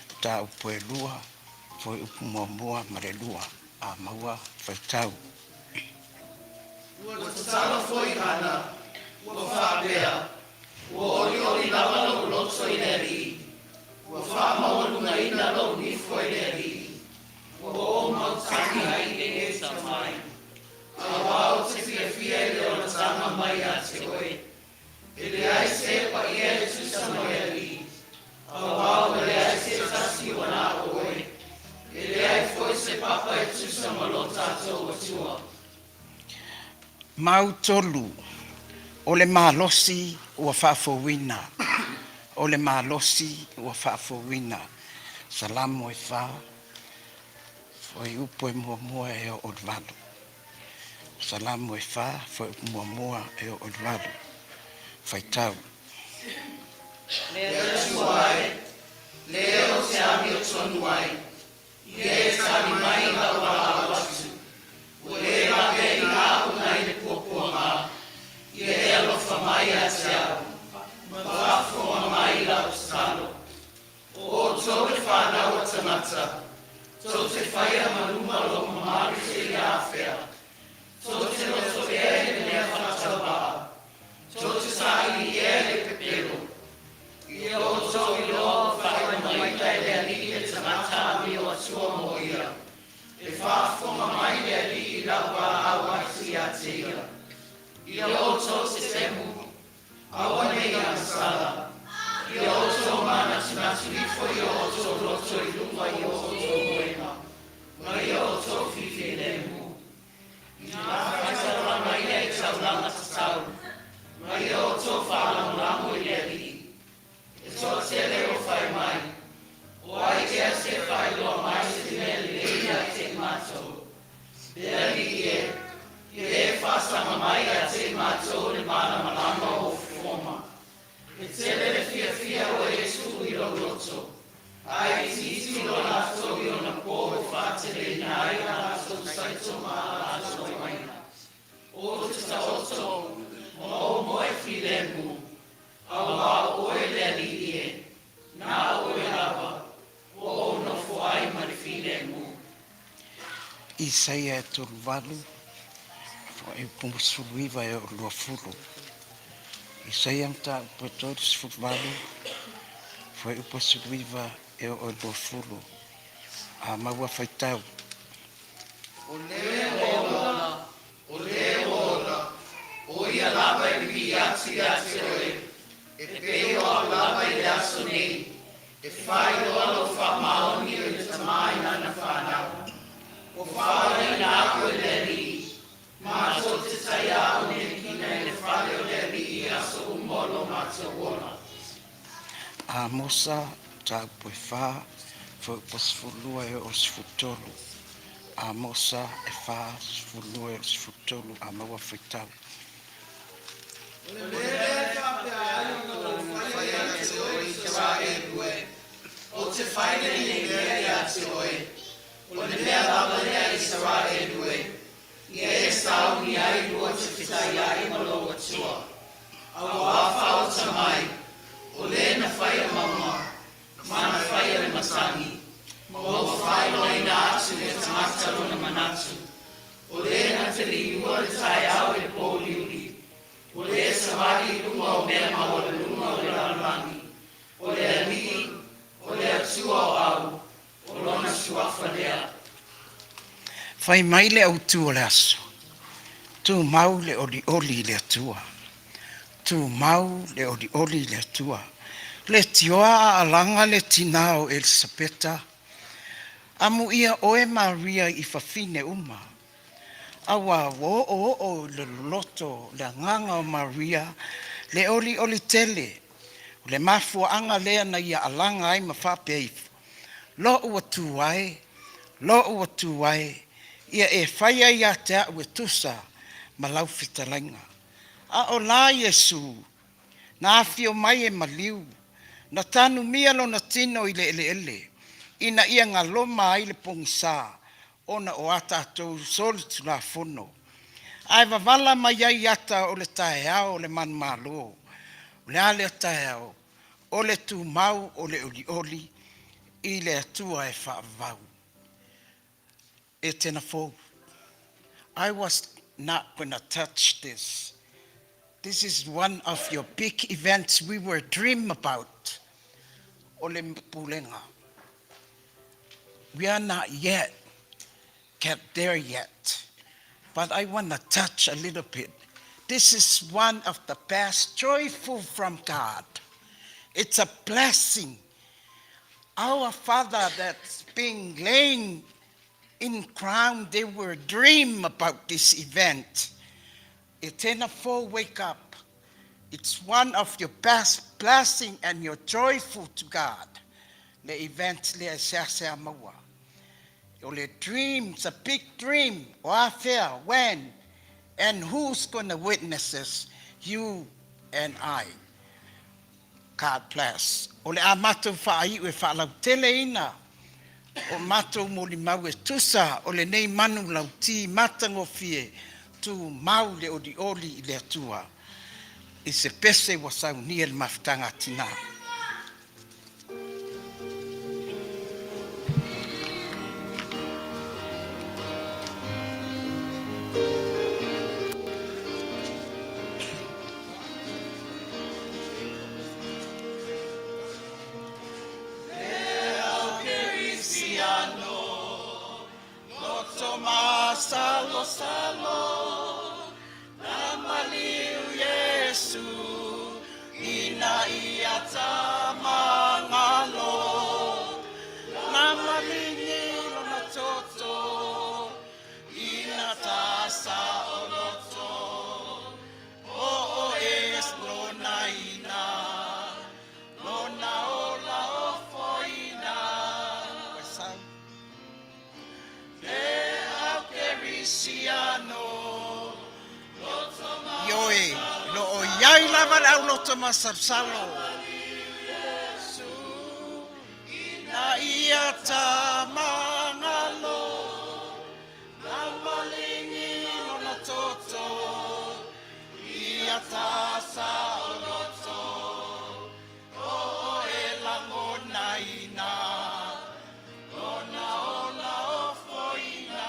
mataupu e lua, fuaiupu muamua ma le lua. A maua, faitau. Mau tolu, o le malosi ua faafouina, o le malosi ua faafouina. Salamo e fa, fuaiupu e muamua e oo i le valu. Salamo e fa, fuaiupu muamua e oo i le valu. Faitau. Isaia e 38, fuaiupu 19 e oo i le 20. Isaia mataupu e 38, fuaiupu 19 e oo i le 20. A maua faitau. Amosa mataupu e 4, fuaiupu 12 e oo i le 13. Amosa e 4, 12 e oo i le 13. A maua faitau. Fai mai le autū o le aso, tumau le olioli i le Atua. Tumau le olioli i le Atua. Le tioa aalaga le tinā o Elisapeta, amuia oe Maria i fafine uma. Auā ua oooo i le loloto le agaga o Maria le olioli tele, o le mafuaaga lea na ia alaga ai ma faapea ifo, “Lo'u Atua e, Lo'u Atua e, ia e faia ia te a'u e tusa ma lau fetalaiga.” A o la Iesu na afio mai e maliu, na tanumia lona tino i le eleele ina ia galoma ai le pogisa ona o a tatou solitulafono, ae vavala mai ai ata o le taeao o le manumalo. O le a lea taeao? O le tumau o le olioli i le Atua e faavavau. E tena fou. I was not going to touch this. This is one of your big events we were dream about. O le pulega. We are not yet get there yet. But I want to touch a little bit. This is one of the best joyful from God. It's a blessing. Our Father that's being laying in crown, they were dream about this event. Etena 4, wake up. It's one of your best blessing and your joyful to God. Le event lea e seasea maua. O le dream, it's a big dream. O afea, when, and who's going to witness this? You and I. God bless. O le a matou faaiu e faalauteleina o matou molimau e tusa o lenei manu lauti matagofie tumau le olioli i le Atua. I se pese ua saunia le mafutaga a tinā. Loto masalosalo na maliu Iesu ina ia tamagalo na maligi lona toto ina tasa o loto o o es lona ina lona ola ofoina. Sau. Le au kerisiano. Ioe, lo o iai lava le auloto masalosalo. Ina ia tamagalo na maligi lona toto ia tasa o loto o e lagona ina lona ola ofoina.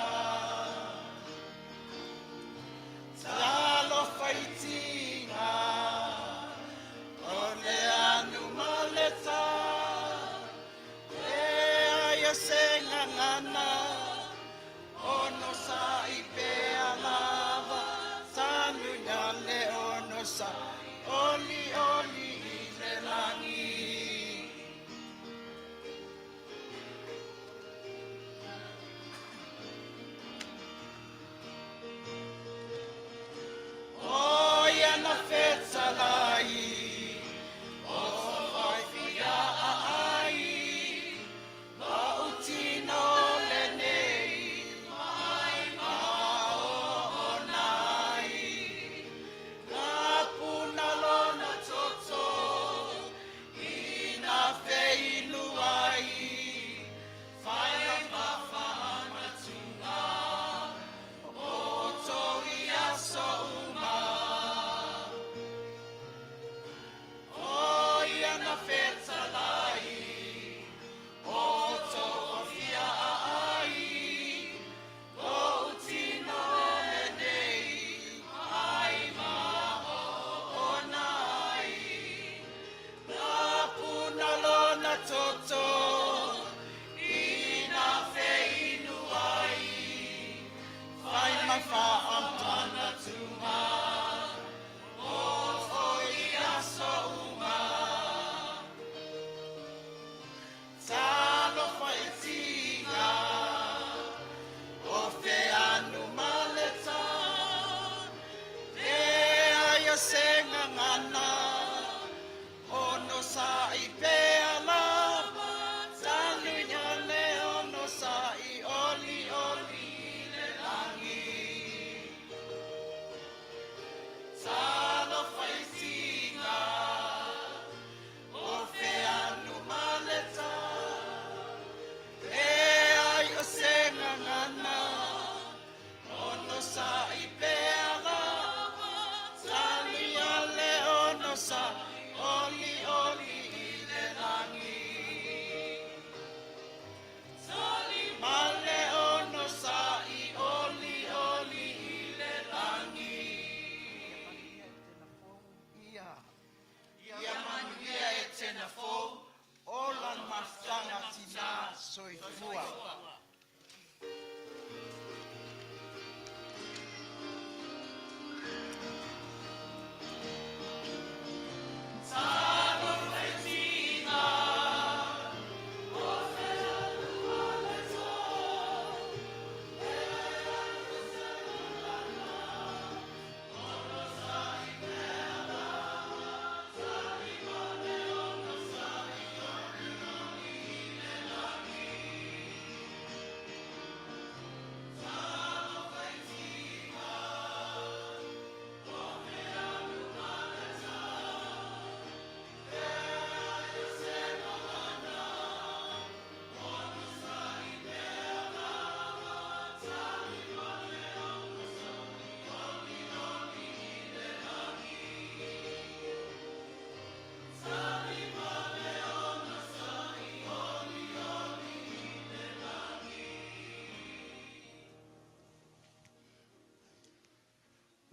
Soifua.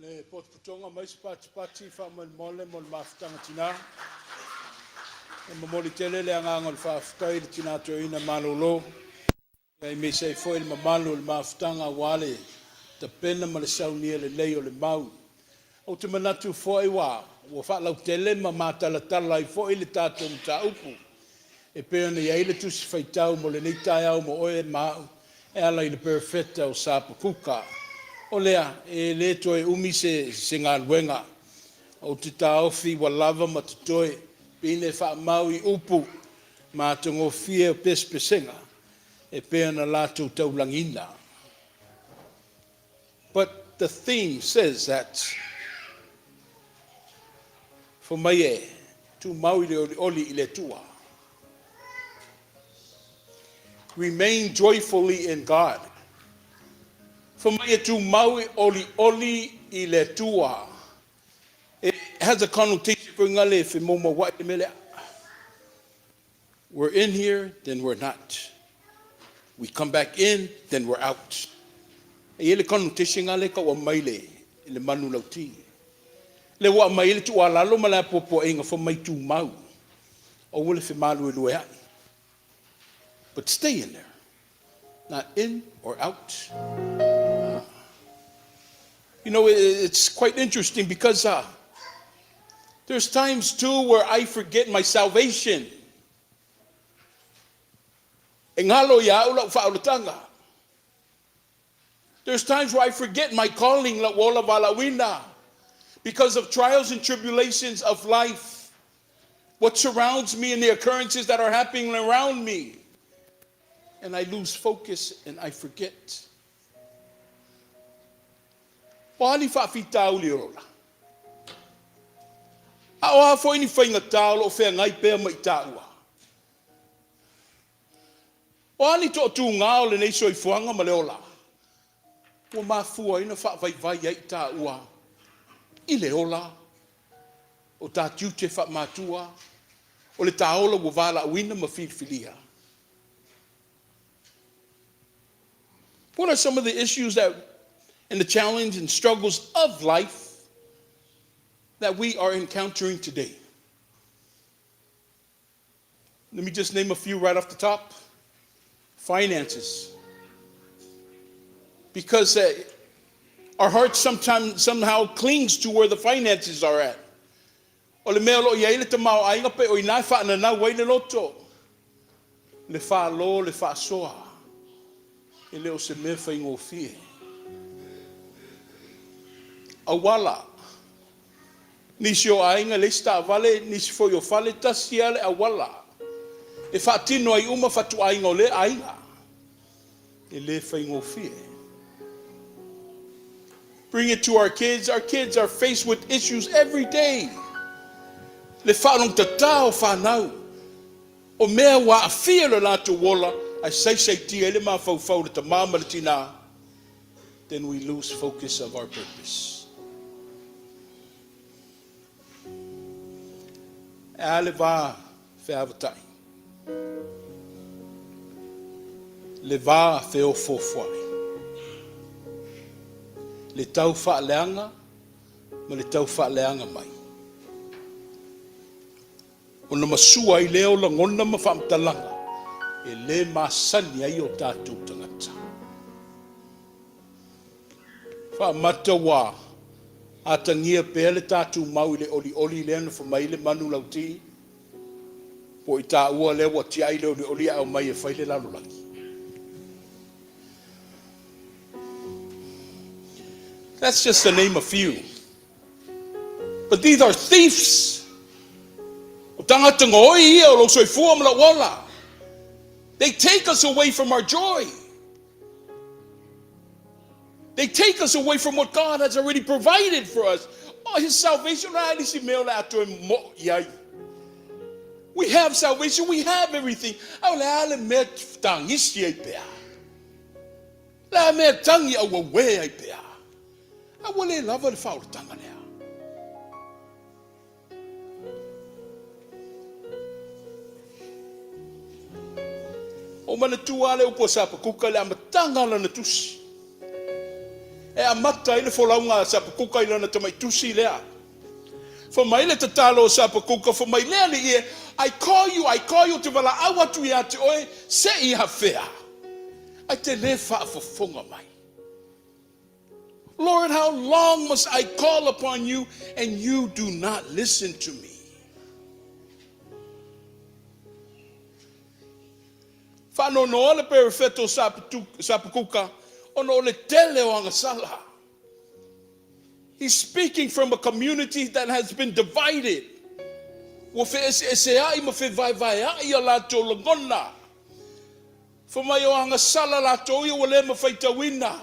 Le potopotoga ma isi patipati faamolemole mo le mafutaga tinā. E momoli tele le agaga o le faafetai i le tina toeaina malolo aemaise ai foi le mamalu o le mafutaga aua le tapena ma le saunia lelei o le mau. Ou te manatu foi ua faalautele ma matalatala ai foi le tatou mataupu e pei ona i ai le Tusi Faitau mo lenei taeao mo oe ma a'u e ala i le Perofeta o Sapakuka. O lea, e le toe umi se galuega. Ou te taofi ua lava ma totoe pei e faamau i upu matagofie o pesepesega e pei ona latou taulagiina. But the theme says that fai mai e tumau i le olioli i le Atua. Remain joyfully in God. Fai mai e tumau e olioli i le Atua. It has a connotation foi ngale femoumouai le mea lea. We're in here, then we're not. We come back in, then we're out. E i ai le connotation lea ka ua mai le manu lauti. Le ua mai le tuualalo ma le apoapoaiga fai mai tumau. Aua le femaluelue ai. But stay in there. Not in or out. It's quite interesting because there's times too where I forget my salvation. E galo ia au la'u faaolataga. There's times where I forget my calling, la'u ola valaauina, because of trials and tribulations of life, what surrounds me and the occurrences that are happening around me. And I lose focus and I forget. O a ni faafitauli o ola? A o a foi ni faigata o loo feagai pea ma i taua? O a ni toatuga o lenei soifuaga ma le ola? Ua mafua ai ona faavaivai ai i taua i le ola o tā tiute faamatua o le tāola ua valaauina ma filifilia. What are some of the issues that and the challenge and struggles of life that we are encountering today? Let me just name a few right off the top. Finances. Because our heart sometimes somehow clings to where the finances are at. O le mea o lo o i ai le tamaoaiga pe o i nā e faananau ai le loto. Le whālo, le whaasoa. E le o se mea faigofie. Auala. Nisi o aiga le isi taavale, nisi foi o fale, tasi lava le auala. E faatino ai uma fatuaiga o lea aiga. E le faigofie. Bring it to our kids. Our kids are faced with issues every day. Le faalogotata o fanau. O mea ua aafia le latou ola, ae saisaitia ai le mafaufau le tamā ma le tinā. Then we lose focus of our purpose. E a le va feavatai? Le va feofofoai. Le tau faaleaga ma le tau faaleaga mai. Ona masua ai lea o lagona ma faamatalaga. E lē masani ai o tatou tagata. Faamata ua atagia pea le tatou mau i le olioli lea na fai mai le manu lauti, po o i taua lea ua tiai le olioli ae aumai e fai le lalolagi. That's just to name a few. But these are thieves. O tagata gaoi ia o lou soifua ma lou ola. They take us away from our joy. They take us away from what God has already provided for us. Oh, His salvation. We have salvation. We have everything. A o le a le mea tagisi ai pea? Le a mea tagi auauē ai pea? A ua le lava le faaolataga lea. Ua ou manatua lava le upu a Sapakuka i le amataga o lana tusi. E amata ai le folauga a Sapakuka i lana tamai tusi lea. Fai mai le tatalo a Sapakuka, fai mai le Alii e, I call you, I call you, ou te valaau atu ia te oe, se i afea? Ae te le faafofoga mai. Lord, how long must I call upon you and you do not listen to me? Faanoanoa le perofeta o Sapakuka ona o le tele o agasala. He's speaking from a community that has been divided. Ua feeseeseai ma fevaevaeai a latou lagona. Fai mai o agasala latou ia ua le mafaitauina.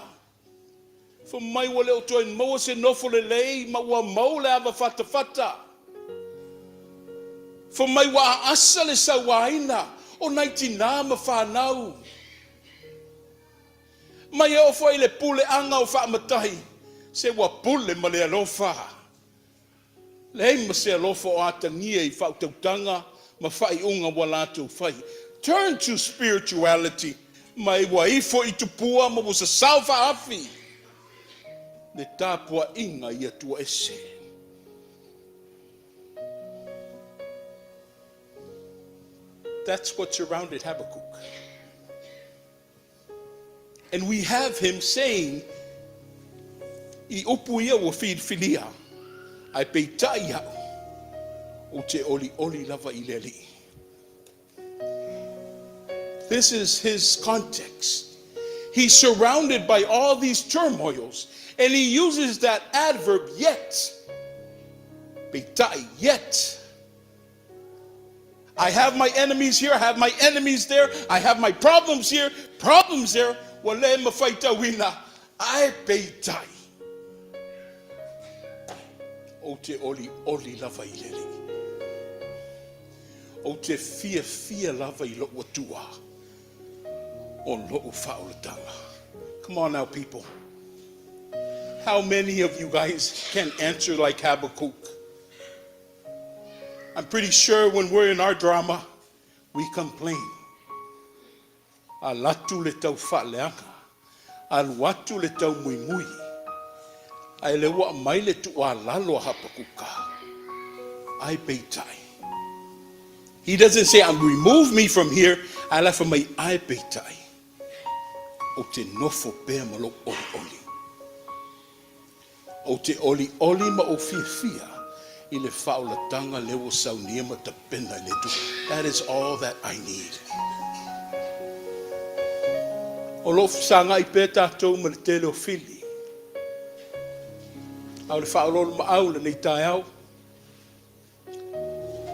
Fai mai ua le o toe maua se nofo lelei ma ua mau le ava fatafata. Fai mai ua aasa le sauaina o nai tinā ma fanau. Mai e oo foi i le puleaga o faamatai, se ua pule ma le alofa. Leai ma se alofa o atagia i faautautaga ma faaiuga ua latou fai. Turn to spirituality mai ua ifo i tupua ma ua sasao faaafi le tapuaiga i Atua ese. That's what surrounded Habakkuk. And we have him saying i upu ia ua filifilia, ae peitai au, ou te olioli lava i le Alii. This is his context. He's surrounded by all these turmoils, and he uses that adverb yet. Peitai, yet. I have my enemies here, I have my enemies there, I have my problems here, problems there, ua le mafaitauina, ae peitai, ou te olioli lava i le Alii. Ou te fiafia lava i lou Atua o lou faaolataga. Come on now, people. How many of you guys can answer like Habakkuk? I'm pretty sure when we're in our drama, we complain. Alu atu le tau faaleaga, alu atu le tau muimui, ae lea ua aumai le tuualalo a Hapakuka, ae peitai. He doesn't say, remove me from here, ae la fai mai, ae peitai, ou te nofo pea ma lou olioli. Ou te olioli ma ou fiafia i le faaolataga lea ua saunia ma tapena i le Atua. That is all that I need. O lo o fesagai pea tatou ma le tele o fili. A o le faaoloolomaau i lenei taeao,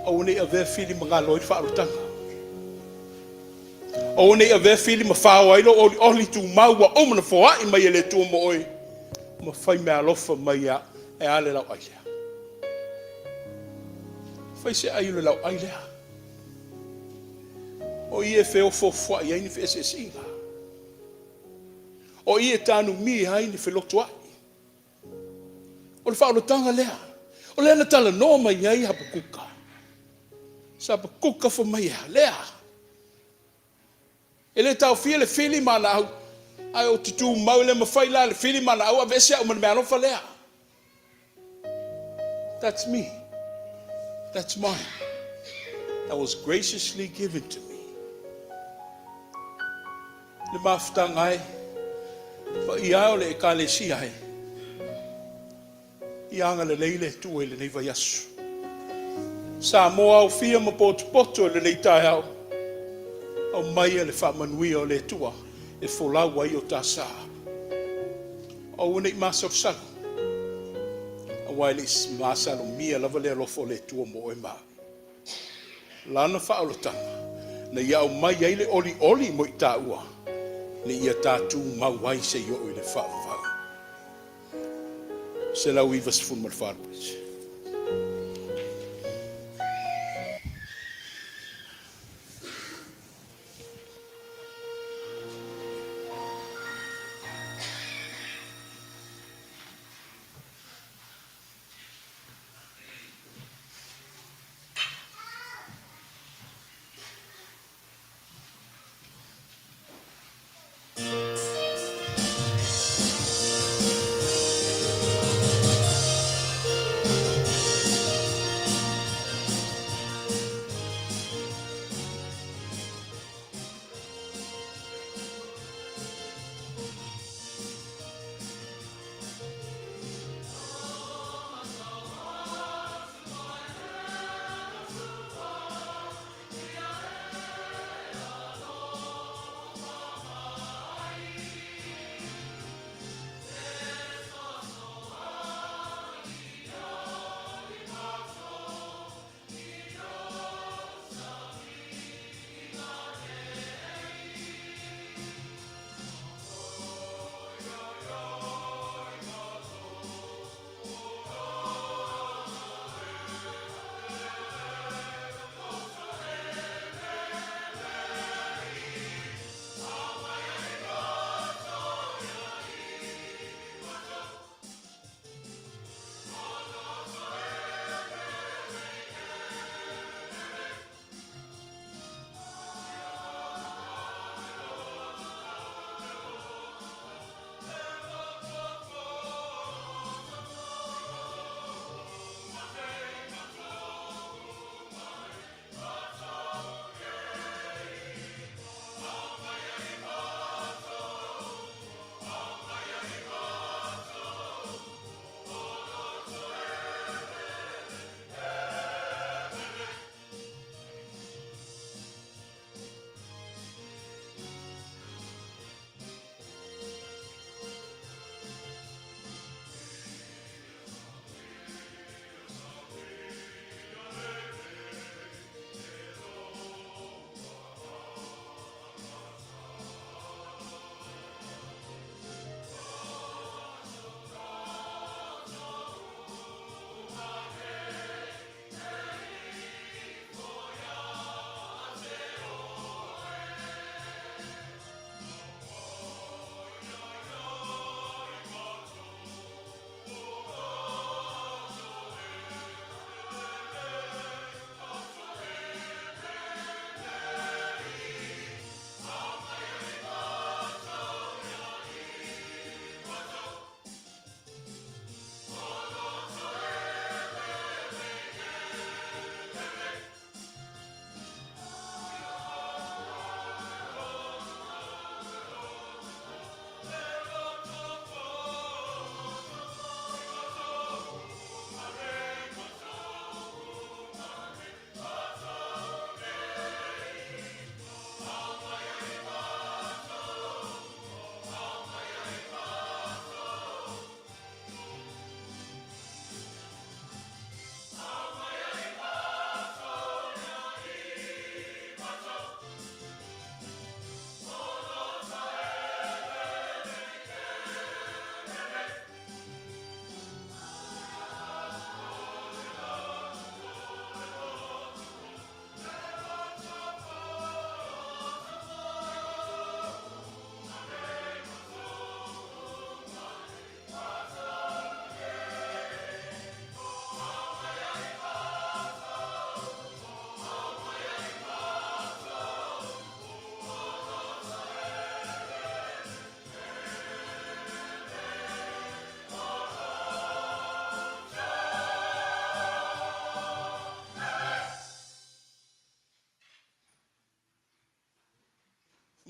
Aua ne i avea fili ma galo ai le faaolataga. Aua ne i avea fili ma fao ai lou olioli tumau ua uma ona foai mai e le Atua mo oe ma fai meaalofa mai ia e a le lauai lea. Fai se ai o le lauai lea. O i e feofoofoai ai ni feeseeseaiga. O i e tanumia ai ni felotoai. O le faaolataga lea. O lea na talanoa mai ai Hapakuka. Sa Hapakuka fai mai e a? Lea. E le taofia le fili ma ana au, ae ou te tumau e le mafai la le fili ma ana au aveese au ma le meaalofa lea. That's me. That's mine. That was graciously given to me. Le mafutaga e, paia e o le Ekalesia e, ia agalelei le Atua i lenei vaiaso. Samoa aofia ma potopoto i lenei taeao, aumaia le faamanuia o le Atua e folau ai o ta sa. Aua ne i masalosalo, aua e le i masalomia lava le alofa o le Atua mo oe ma au. Lana faaolataga, na ia aumai ai le olioli mo i taua, ina ia ta tumau ai seia oo i le faavavau. 194.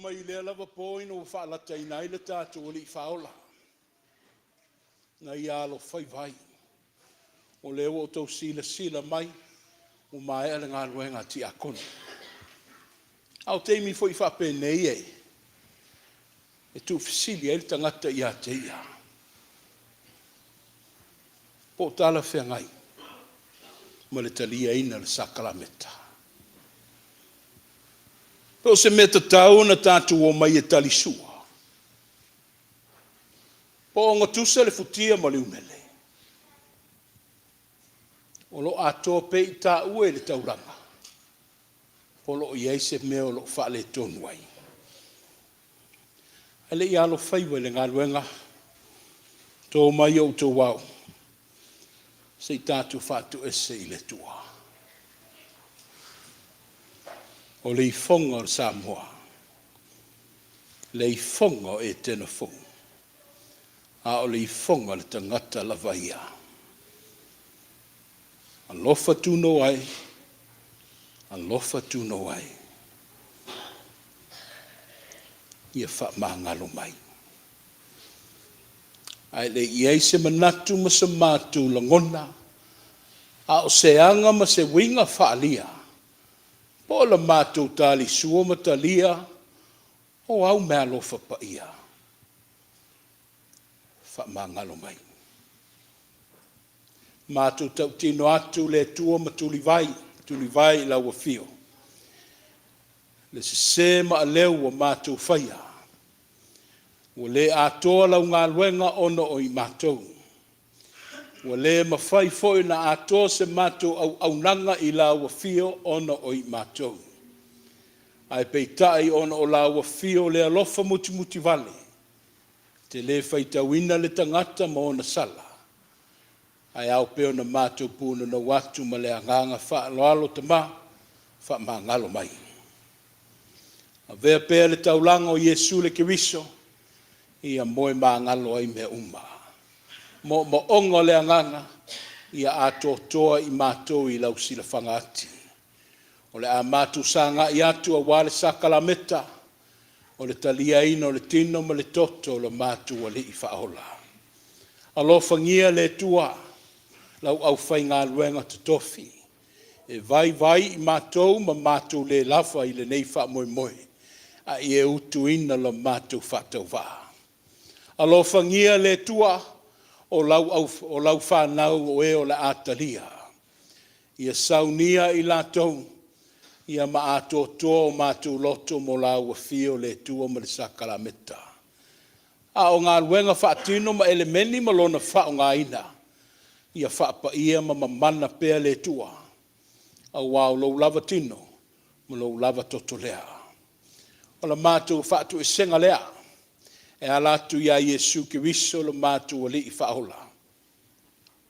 Mai lea lava po ina ua faalataina ai le tatou Alii Faaola, na ia alofaiva ai. O lea ua outou silasila mai ua maea le galuega a tiakono. A o taimi foi faapenei e tuufesili ai le tagata ia te ia, po o talafeagai ma le taliaina o le sakalameta. Po o se mea tatau ona tatou omai e talisua, po o ogatusa le futia ma le umele, o lo o atoa pea i taua i le taulaga, po o lo o i ai se mea o lo o faaletonu ai. Ae le i alofaiva i le galuega, to mai outou ao se i tatou faatoese i le Atua. O le ifoga o le Samoa, le ifoga o Etena fou, a o le ifoga o le tagata lava ia. Alofa tuno ai, alofa tuno ai, ia faamagalo mai. Ae le i i ai se manatu ma se matou lagona, a o se aga ma se uiga faaalia, po o le matou talisua ma talia o au meaalofa paia, faamagalo mai. Matou tautino atu le Atua ma tulivae, tulivae i lau afio, le sese maaleu ua matou faia, ua le atoa lau galuega ona o i matou. Ua le mafai foi ona atoa se matou auaunaga i lau afio ona o i matou. Ae peitai ona o lau afio le alofa mutimutivale, e te le faitauina le tagata ma ona sala, ae ao pea ona matou punonou atu ma le agaga faaaloalo tama, faamagalo mai. Avea pea le taulaga o Iesu le Keriso, ia moe magalo ai mea uma. Moomooga o le agaga, ia atoatoa i matou i lau silafaga ati. O le a matou sagai atu aua le sakalameta o le taliaina o le tino ma le toto o le matou Alii Faaola. Alofagia le Atua lau aufaigaluega totofi, e vaivai i matou ma matou le lava i lenei faamoemoe, a ia e utuina la matou faatauvaa. Alofagia le Atua o lau, au, o lau fanau o e o le a talia. Ia saunia i latou, ia ma atoatoa o matou loto mo lau afio le Atua ma le sakalameta. A o galuega faatino ma elemeni ma lona faaaogaina, ia faapaia ma mamana pea le Atua, aua o lou lava tino ma lou lava toto lea. O le matou faatoesega lea e ala atu ia Iesu Keriso lo matou Alii Faaola.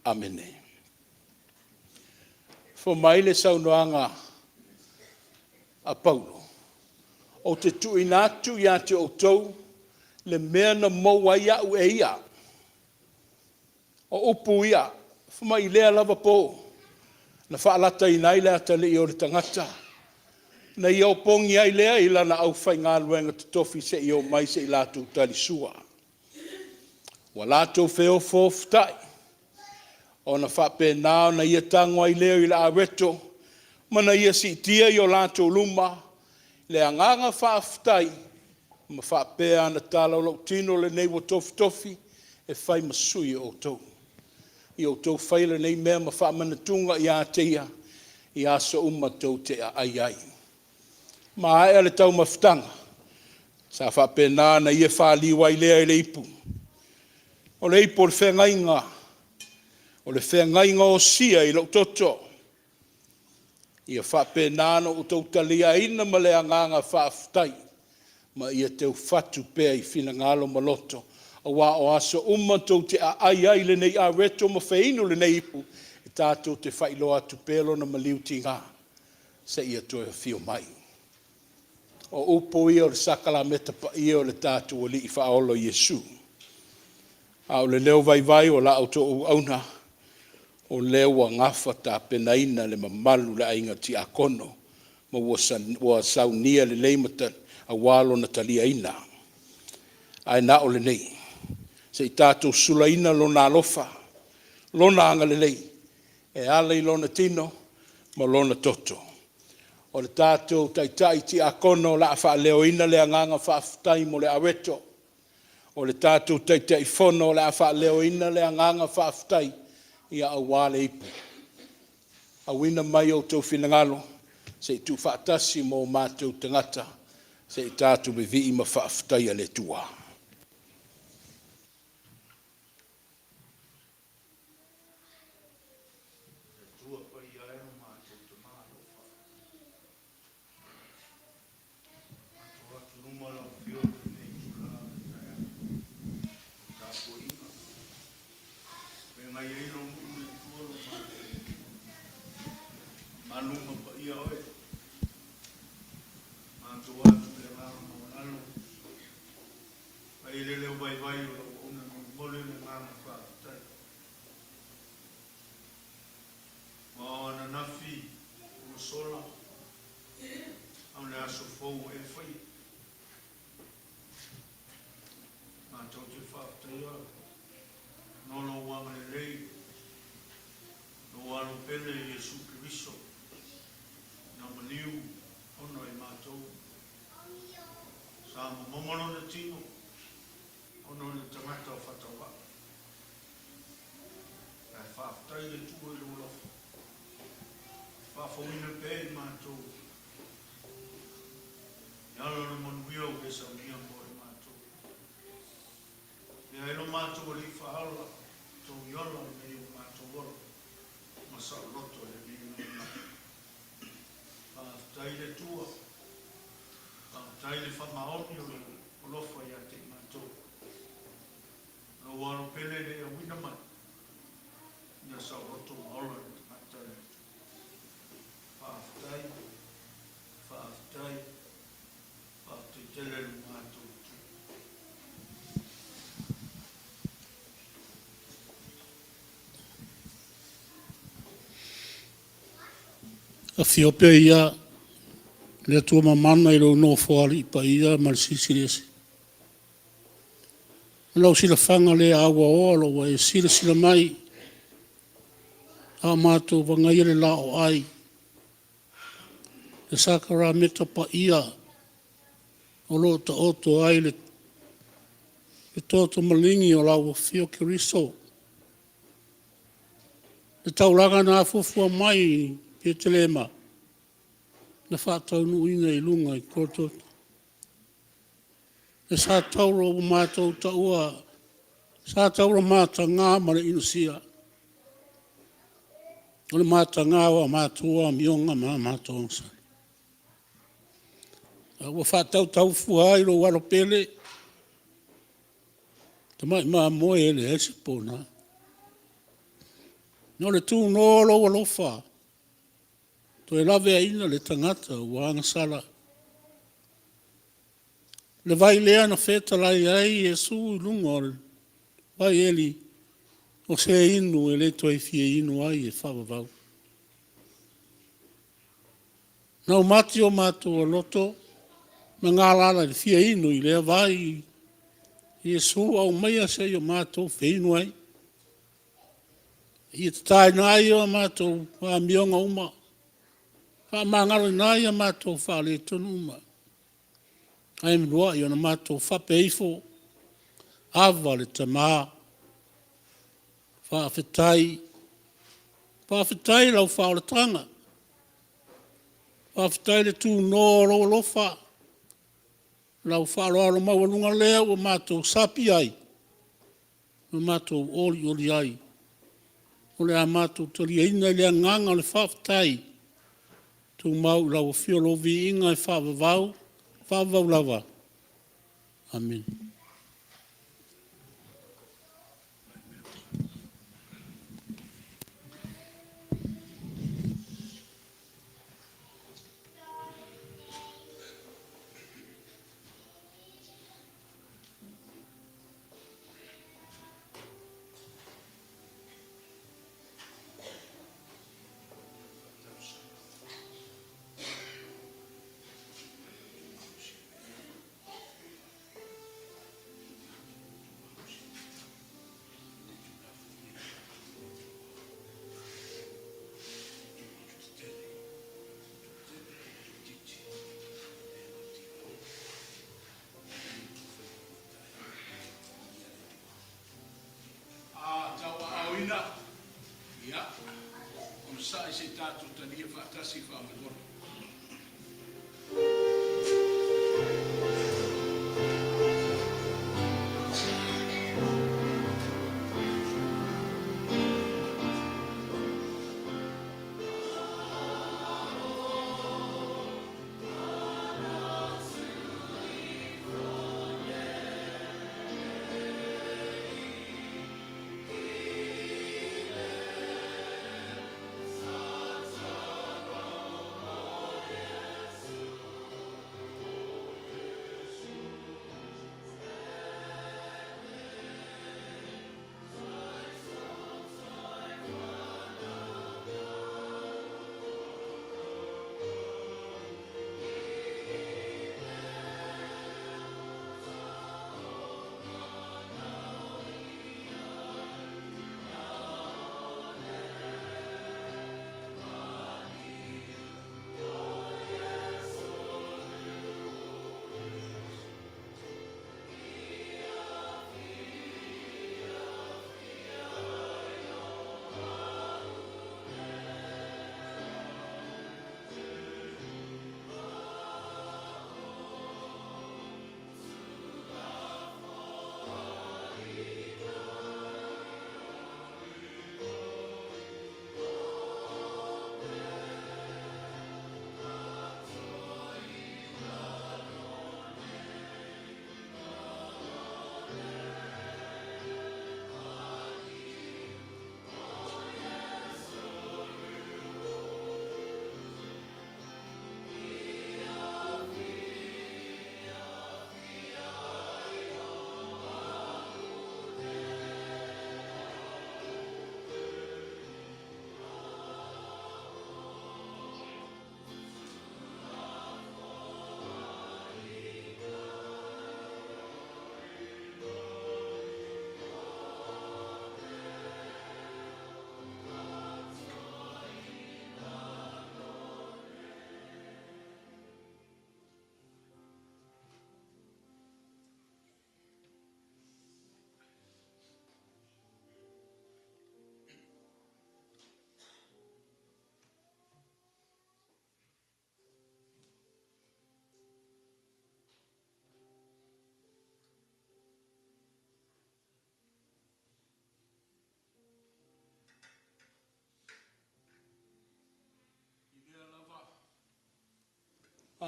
Amene. Fua mai le saunoaga a Paulo, ou te tuuina atu ia te outou le mea na maua ai au e ia. O upu ia, fai mai lea lava po na faalataina ai le atalii o le tagata, na ia opogi ai lea i lana aufaigaluega totofi se i omai se i latou talisua. Ua latou feofoofotai, ona faapena ona ia tago ai lea i le aweto ma na ia siitia i o latou luma le agaga faafetai ma faapea ana tala, o lou tino lenei ua tofitofi e fai ma sui o outou. Ia outou faia lenei mea ma faamanatuga ia te ia i aso uma tou te aai ai. Maea le taumafataga, sa faapena ona ia faliu ai lea i le ipu. O le ipu o le feagaiga, o le feagaiga osia i lou toto. Ia faapena ona outou taliaina ma le agaga faafetai, ma ia teufatu pea i finagalo ma loto, aua o aso uma tou te aai ai i lenei aweto ma feinu lenei ipu, e tatou te faailoa atu pea lona maliu tiga, seia toe afio mai. O upu ia o le sakalameta paia o le tatou Alii Faaola o Iesu. A o le leo vaivai o la outou auauna, o lea ua gafa tapenaina le mamalu o le aiga tiakono. ma ua saunia lelei ma aua lona taliaina. Ae na o lenei, se i tatou sulaina Lona alofa, Lona agalelei e ala i Lona tino ma Lona toto. O le tatou taitai tiakono o le a faaleoina le agaga faafetai mo le aweto. O le tatou Taitaifono o le a faaleoina le agaga faafetai aua le ipu. Auina mai outou finagalo se i tuufaatasi ma o matou tagata se i tatou vivii ma faafetaia le Atua. Afio pea ia le Atua Mamana i lou Nofoalii paia ma le Silisili Ese. I lau silafaga le auaoa o lo o ua e silasila mai a o matou vagaia le laoai, le sakaramita paia o lo o taoto ai le toto maligi o lau Afio Keriso, le taulaga na afuafua mai i Petelema na faataunuuina i luga i Gologota. Le sa taula ua matou taua, sa taula mataga ma le inosia, o le mataga o a matou amioga ma a matou agasala. A ua faatautau fua ai lou Alo pele, Tamai Mamoe e leai se pona. O le tunoa o lou alofa, toe laveaiina le tagata ua agasala. Le vai lea na fetalai ai Iesu i luga o le vaieli, o se inu e le toe fia inu ai e faavavau. Na umati o matou loto ma galala i le fia inu i lea vai, Iesu aumaia se i o matou feinu ai, ia tataina ai a matou amioga uma, faamagaloina ai a matou faaletonu uma. Ae muliai ona matou faapea ifo, Ava le Tama, faafetai, faafetai i lau faaolataga, faafetai le tunoa o lou alofa, lau faaaloalo maualuga lea ua matou sapi ai ma matou olioli ai. O le a matou taliaina i le agaga o le faafetai, tumau i lau afio lou viiga e faavavau, faavavau lava. Amene.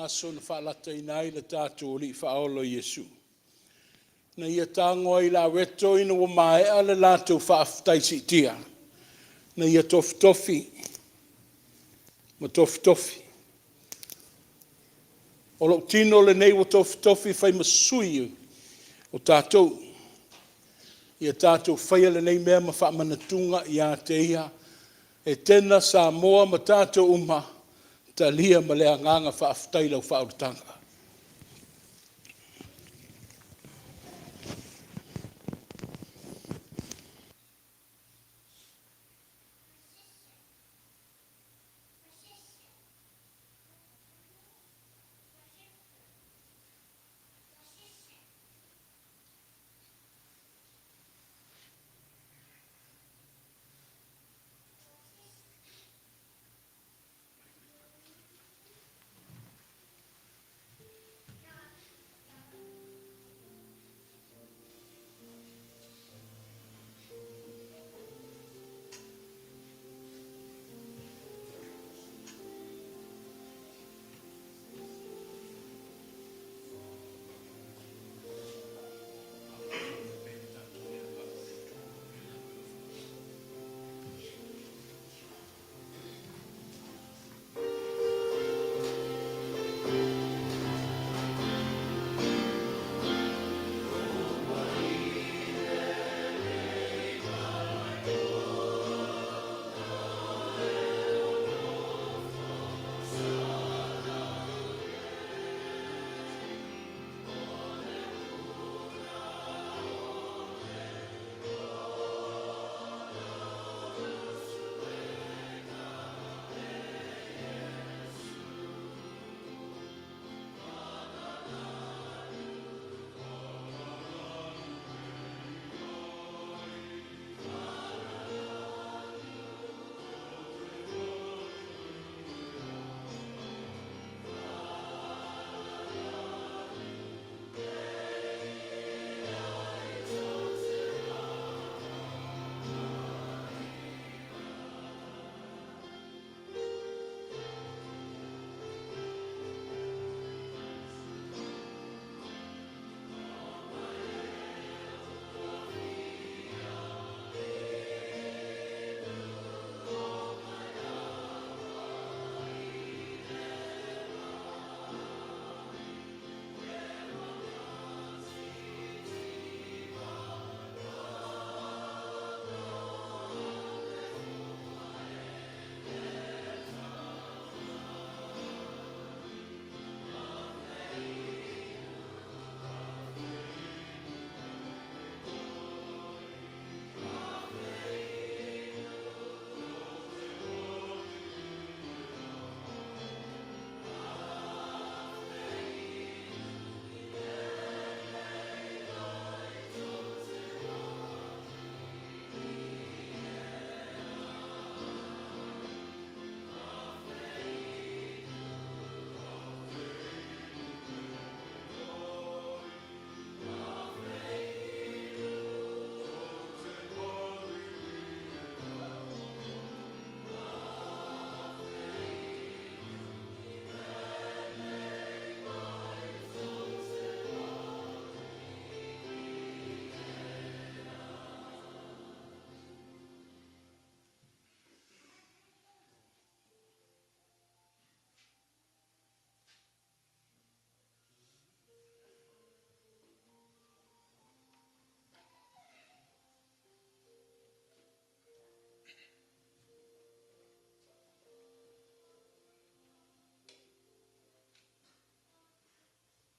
Aso na faalataina ai le tatou Alii Faaola o Iesu, na ia tago ai i le aweto ina ua maea le latou faafetai siitia, na ia tofitofi ma tofitofi. O lou tino lenei ua tofitofi e fai ma sui o tatou. Ia tatou faia lenei mea ma faamanatuga ia te Ia. Etena Samoa ma tatou uma, talia ma le agaga faafetai lau faaolataga.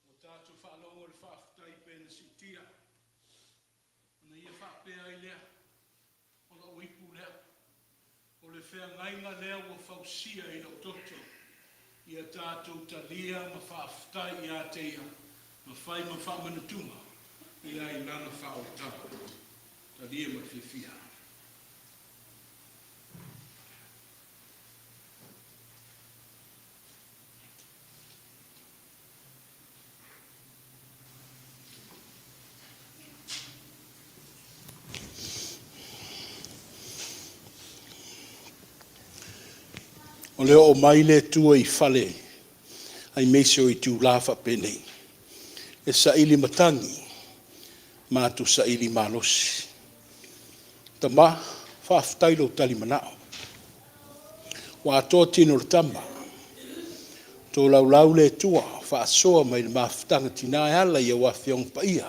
Ua tatou faalogo i le faafetai pei ona siitia, ona ia faapea ai lea, O lou ipu lea, o le feagaiga lea ua fausia i lou toto, ia tatou talia ma faafetai ia te Ia, ma fai ma faamanatuga e ai Lana faaolataga. Talia ma le fiafia. O le oo mai le Atua i fale Aemaise o itulā faapenei e saili matagi, matou saili malosi. Tama, faafetai lou talimanao. Ua atoa tino o le tama, tolaulau le Atua, faasoa mai le mafutaga tina e ala i au Afioga Paia.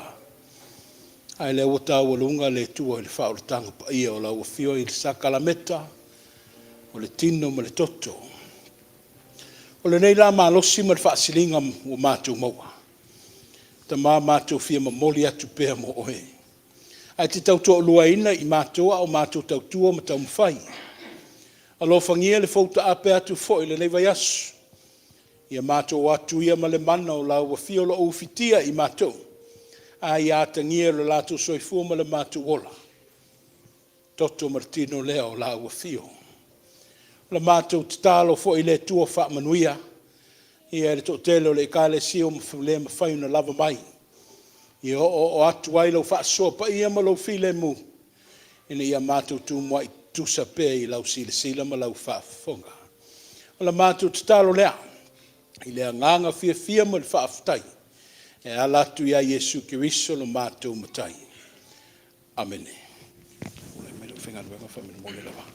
Ae lea ua taualuga le Atua i le faaolataga paia o lau Afio i le sakalameta o le tino ma le toto. O lenei la malosi ma le faasiliga ua matou maua, Tama matou fia momoli atu pea mo oe. Ae te tautoaluaina i matou a o matou tautua ma taumafai. Alofagia le fou taape atu foi i lenei vaiaso, ia matou o atu ia ma le mana o lau Afio o lo o ufitia i matou, a ia atagia i lo latou soifua ma le matou ola, toto ma le tino lea o lau Afio. O le matou tatalo foi i le Atua faamanuia ia le toatele o le Ekalesia ua le mafai ona lava mai, ia oooo atu ai lau faasoa paia ma lou filemu, ina ia matou tumuai tutusa pea i lau silasila ma lau faafofoga. O le matou tatalo lea i le agaga fiafia ma le faafetai e ala atu ia Iesu Keriso lo matou Matai. Amene. Tulai mai le aufaigaluega faamolemole lava.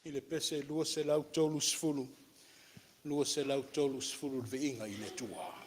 I le pese 230, 230 le viiga i le Atua.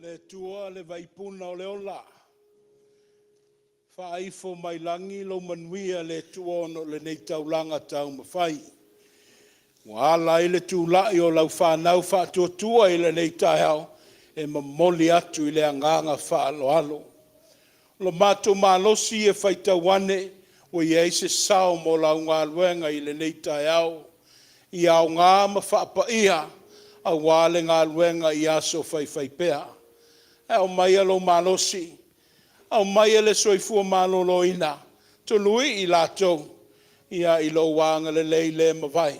Le Atua le vaipuna o le ola, faaifo mai lagi lou manuia le Atua ona o lenei taulaga taumafai, ua ala ai le tulai o lau fanau faatuatua i lenei taeao e momoli atu i le agaga faaaloalo. O lo matou malosi e faitau ane ua i ai se sao mo lau galuega i lenei taeao, ia aoga ma faapaia aua le galuega i aso faifaipea. Ae aumaia lou malosi, aumaia le soifua maloloina, tului i latou i lou agalelei le mavae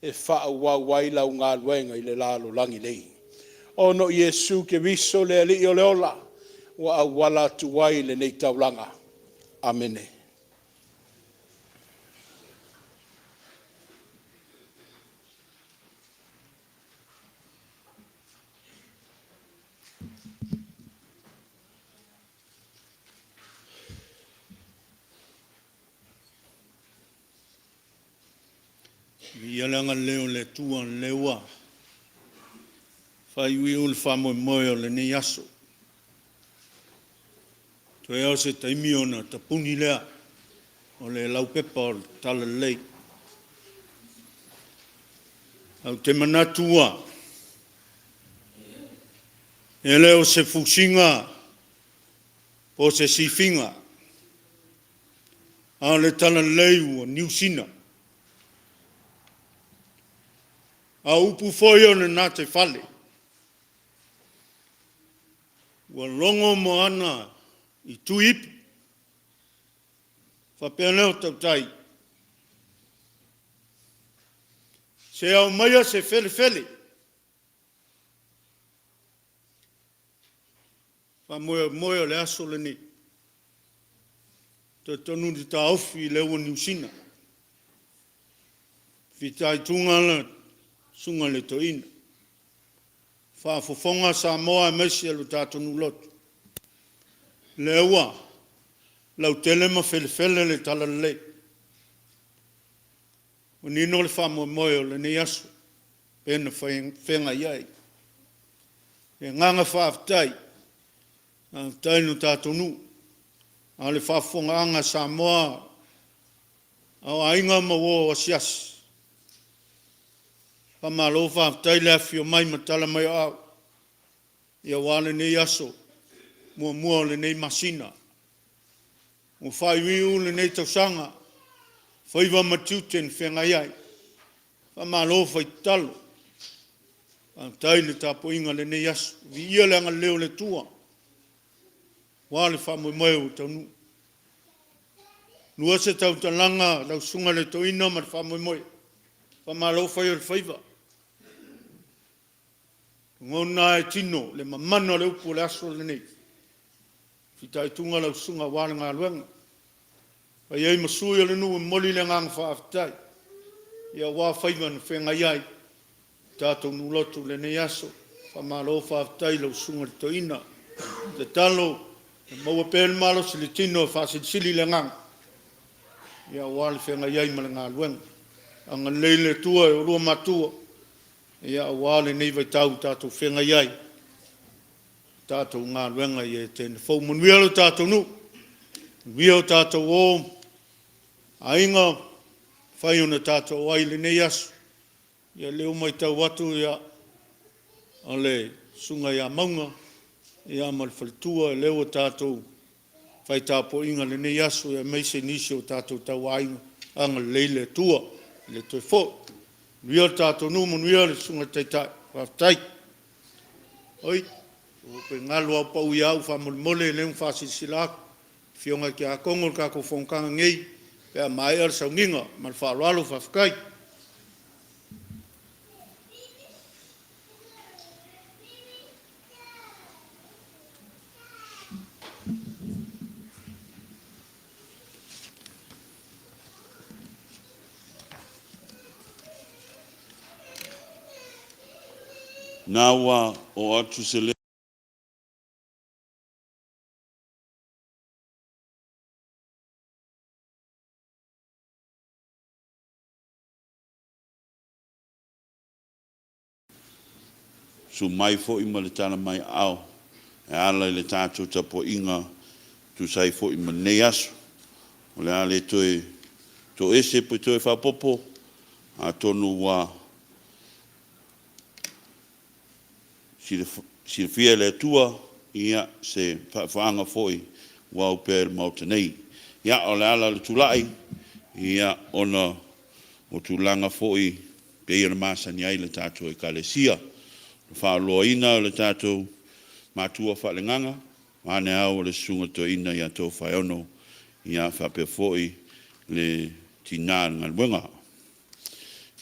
e faaauau ai lau galuega i le lalolagi nei. Ona o Iesu Keriso le Alii o le ola ua auala atu ai lenei taulaga. Amene. Viia le agalelei o le Atua o lea ua faaiuiu le faamoemoe o lenei aso. Toe lava o se taimi ona tapuni lea o le laupepa o le Talalelei. Ae ou te manatu ua e le o se fusiga po o se sifiga, a o le Talalelei ua niusina. A o upu foi o le gataifale, ua logo moana i Tuiipu, faapea lea o tautai, se aumaia se felefele, faamoemoe o le aso lenei. E talitonu le taofi o lea ua niusina, fitaituga le susuga i le toeaina, faafofoga Samoa aemaise lo tatou nuu lotu, lea ua lautele ma felefele le Talalelei. Manino le faamoemoe o lenei aso pei ona feagai ai. O le agaga faafetai, faafetai i lo tatou nuu, a o le faafofogaaga a Samoa, a o aiga ma uo asiasi, faamalo faafetai le afifio mai ma tala mai o aao aua lenei aso muamua o lenei masina. Ua faaiuiu lenei tausaga, faiva ma tiute na feagai ai, faamalo fai tatalo, faafetai le tapuaiga i lenei aso. Viia le agalelei o le Atua aua le faamoemoe ua taunuu. Lua se tautalaga lau Susuga i le Toeaina ma le faamoemoe, faamalo fai o le faiva. E lagona lava e tino le mamana o le upu o le aso lenei, fitaituga lau susuga aua le galuega. E fai ai ma sui o le nuu e momoli le agaga faafetai aua faiva na feagai ai le tatou nuu lotu i lenei aso. Faamalo faafetai i lau Susuga i le Toeaina. Tatalo ia maua pea le malosi o le tino e faasilisili le agaga aua le feagai ai ma le galuega. Agalelei le Atua i oulua matua aua lenei vaitau ua tatou feagai ai i tatou galuega i Etene fou. Manuia lo tatou nuu, manuia o tatou uo ma aiga ua mafai ona tatou auai i lenei aso. Ia o lea ua matau atu o le Susuga ia Mauga ma le faletua lea ua tatou fai tapuaiga i lenei aso aemaise nisi o tatou tauaiga, agalelei le Atua i le toe foi. Manuia le tatou nuu, manuia le Susuga i le Taitai, faafetai. Oi, ua ou galo lava ua pau ia au faamolemole lea na faasilasila atu, afioga i Tiakono o le tatou fonotaga nei pe a maea le sauniga. Ma le faaaloalo faafetai. Na ua oo atu se leo Susu mai foi ma le tala mai aao. e ala i le tatou tapuaiga tusa ai foi ma lenei aso. O le a le toe toese pe toe faaopoopo, atonu ua silafia e le Atua ia se faafaaga foi ua opea i le Maota nei. Ia, o le ala o le tulai, ia, ona o tulaga foi e pei ona masani ai le tatou Ekalesia. O le faaaloaina o le tatou matua faaleagaga, vaeane au o le Susuga i le Toeaina ia Tofaeono, ia faapea foi le tina o le galuega.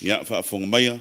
Ia, faafofoga maia.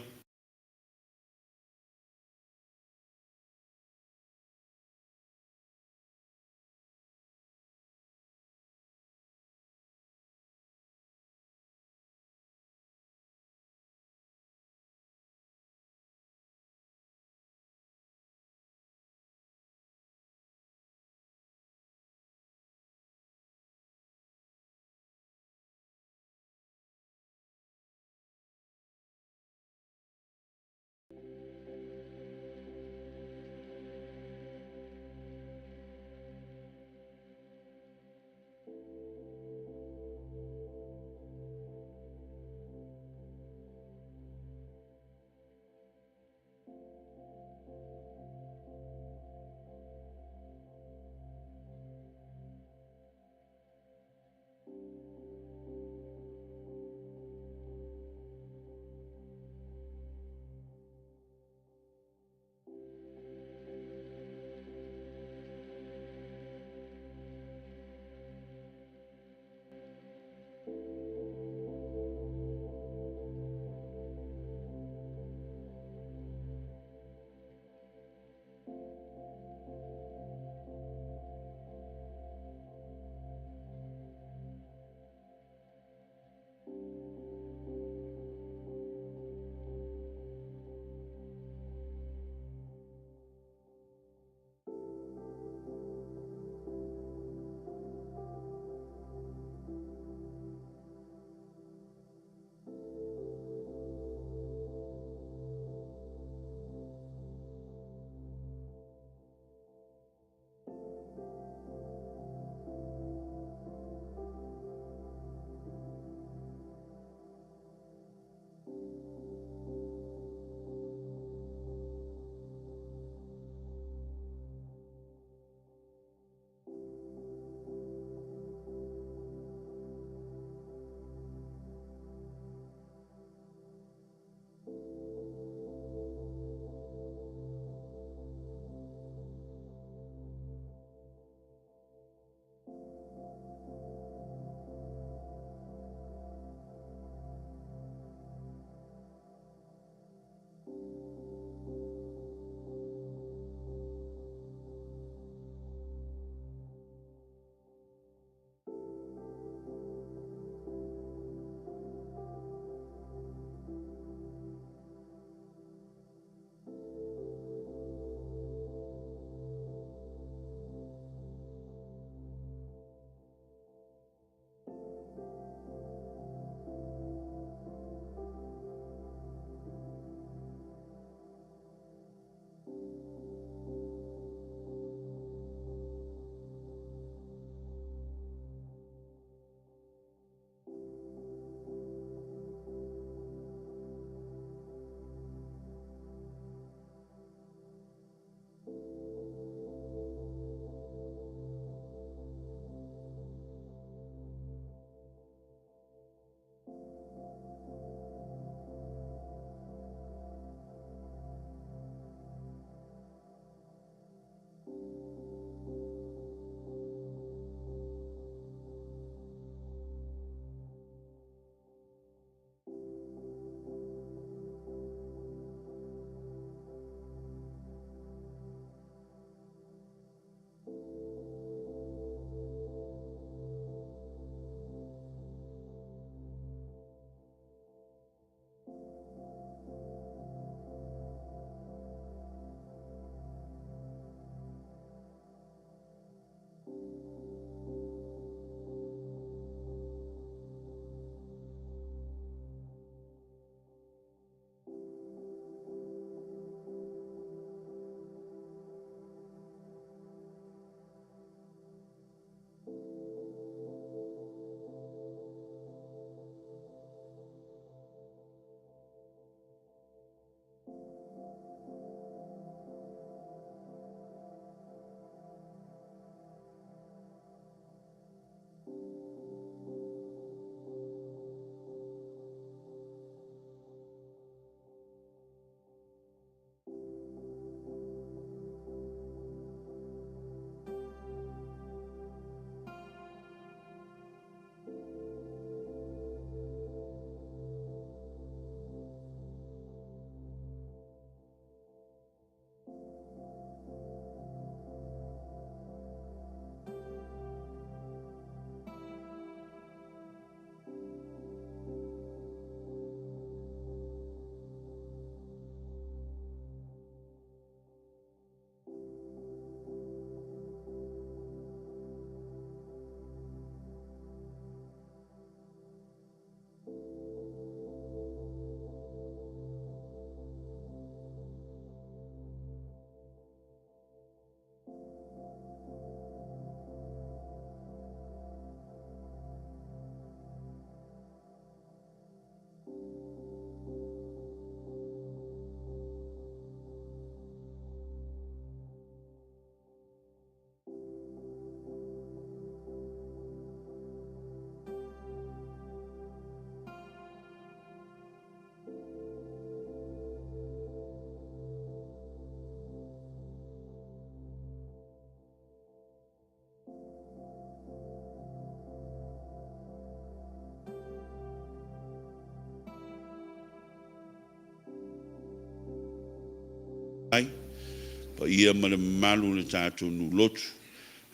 Paia ma le mamalu o le tatou nuu lotu,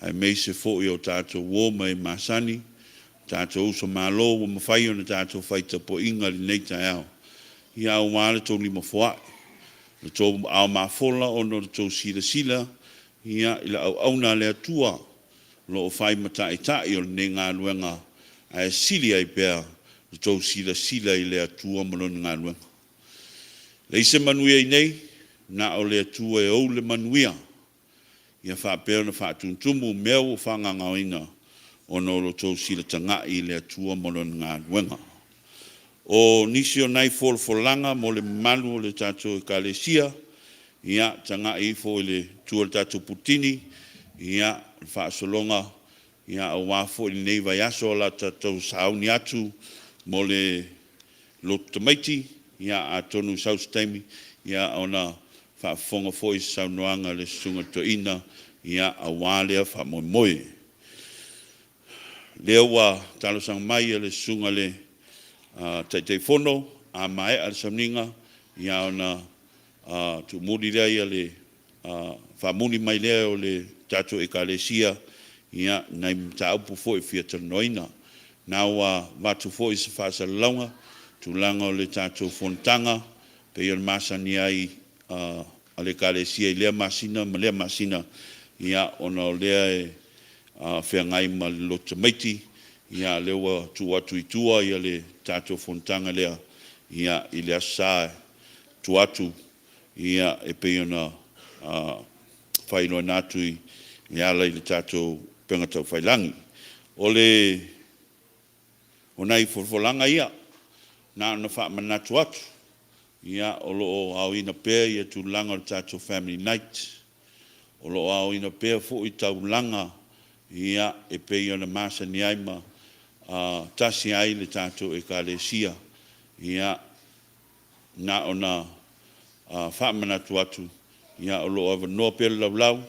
aemaise foi o tatou uo ma e masani, tatou uso malo ua mafai ona tatou fai tapuaiga i lenei taeao, ia aua le tou lima foai, le tou aao mafola ona o le tou silasila ia i le auauna a le Atua o lo o fai ma taitai o lenei galuega, ae sili ai pea le tou silasila i le Atua ma Lona galuega. E leai se manuia i inei, na o le Atua e ou le manuia, ia faapea ona faatumutumu mea ua faagaogaoina ona o lo outou silatagai i le Atua ma Lona galuega. O nisi o nai folafolaga mo le mamalu o le tatou Ekalesia, ia tagai ifo i le tua i le tatou puletini, ia le faasologa aua foi lenei vaiaso o le a tatou sauni atu mo le lotu tamaiti, ia atonu e sau se taimi ona faafofoga foi i se saunoaga a le susuga i le toeaina aua lea faamoemoe. O lea ua talosaga mai le susuga i le Taitaifono, a maea le sauniga ona tuumuli lea le faamuli mai lea o le tatou Ekalesia nai mataupu foi e fia talanoaina. O lena ua avatu foi se faasalalauga i tulaga o le tatou fonotaga e pei ona masani ai a le Ekalesia i lea masina ma lea masina, ona o lea e feagai ma le lotu tamaiti, o lea ua tuu atu i tua le tatou fonotaga lea i le Aso Sa i tua atu e pei ona faailoaina atu e ala i le tatou upega tafailagi. O nai folafolaga ia, na ona faamanatu atu, o lo o aoina pea tulaga o le tatou family night, o lo o aoina pea foi taulaga e pei ona masani ai ma tasi ai le tatou Ekalesia. Ia, na ona faamanatu atu, o lo o avanoa pea le laulau,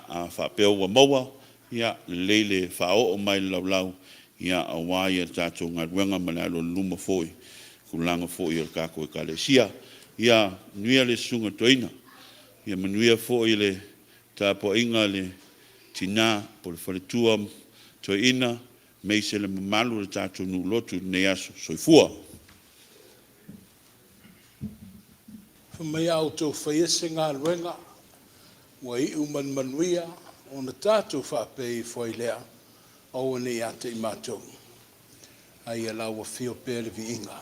a faapea ua maua, ia lelei le faaoo mai i le laulau aua le tatou galuega ma le alo i luma foi i tulaga foi o le tatou Ekalesia. Ia manuia le susuga i le toeaina, ia manuia foi le tapuaiga a le tina po o le faletua toeaina, aemaise le mamalu o le tatou nuu lotu i lenei aso. Soifua. Fai mai a outou faia se galuega ua iu ma le manuia, ona tatou faapea ifo ai lea, aua ne i ia te i matou, a ia lau afio pea le viiga.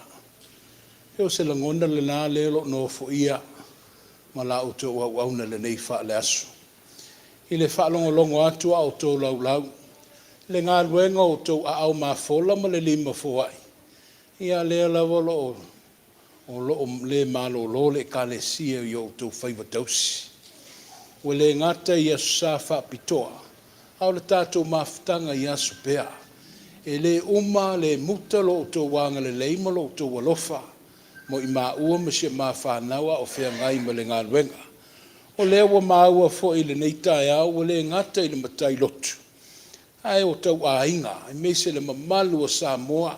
O se lagona lena lea o lo o nofoia ma la outou auauna lenei faale-aso. I le faalogologo atu a o outou laulau i le galuega o outou aao mafola ma le lima foai, ia lea lava o lo o le malolo le Ekalesia i o outou faiva tausi. Ua le gata i Aso Sa faapitoa, a o le tatou mafutaga i aso pea. E le uma le muta lo outou agalelei ma lo outou alofa mo i maua ma si a ma fanau a o feagai ma le galuega. O lea ua maua foi i lenei taeao ua le gata i le matai lotu, ae o tauaiga aemaise le mamalu o Samoa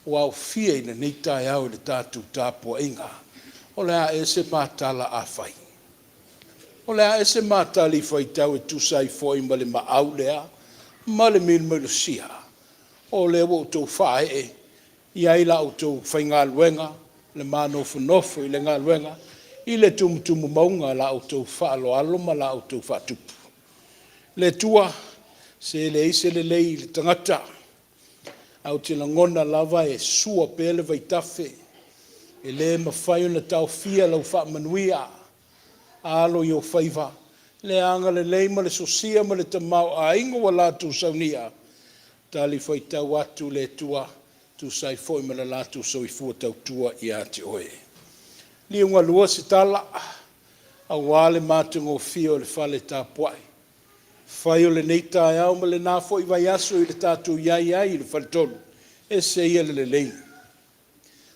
ua aofia i lenei taeao i le tatou tapuaiga. O le a ea se ma tala afai? O le a ea se ma talifuaitau e tusa ai foi ma le maau lea ma le milomilosia? O lea ua outou faaee i ai la outou faigaluega, le manofonofo i le galuega i le tumutumu mauga la outou faaaloalo ma la outou faatupu. Le Atua, se leai se lelei i le tagata, ae ou te lagona lava e sua pea le vaitafe, e le mafai ona taofia lau faamanuia. Alo i ou faiva le agalelei ma le sosia ma le tamaoaiga ua latou saunia, talifuaitau atu le Atua e tusa ai foi ma le latou soifua tautua ia te Oe. Liugalua se tala aua le matagofie o le fale tapuai fai o lenei taeao ma lena foi vaiaso i le tatou i ai ai i le faletolu, ese ia le lelei.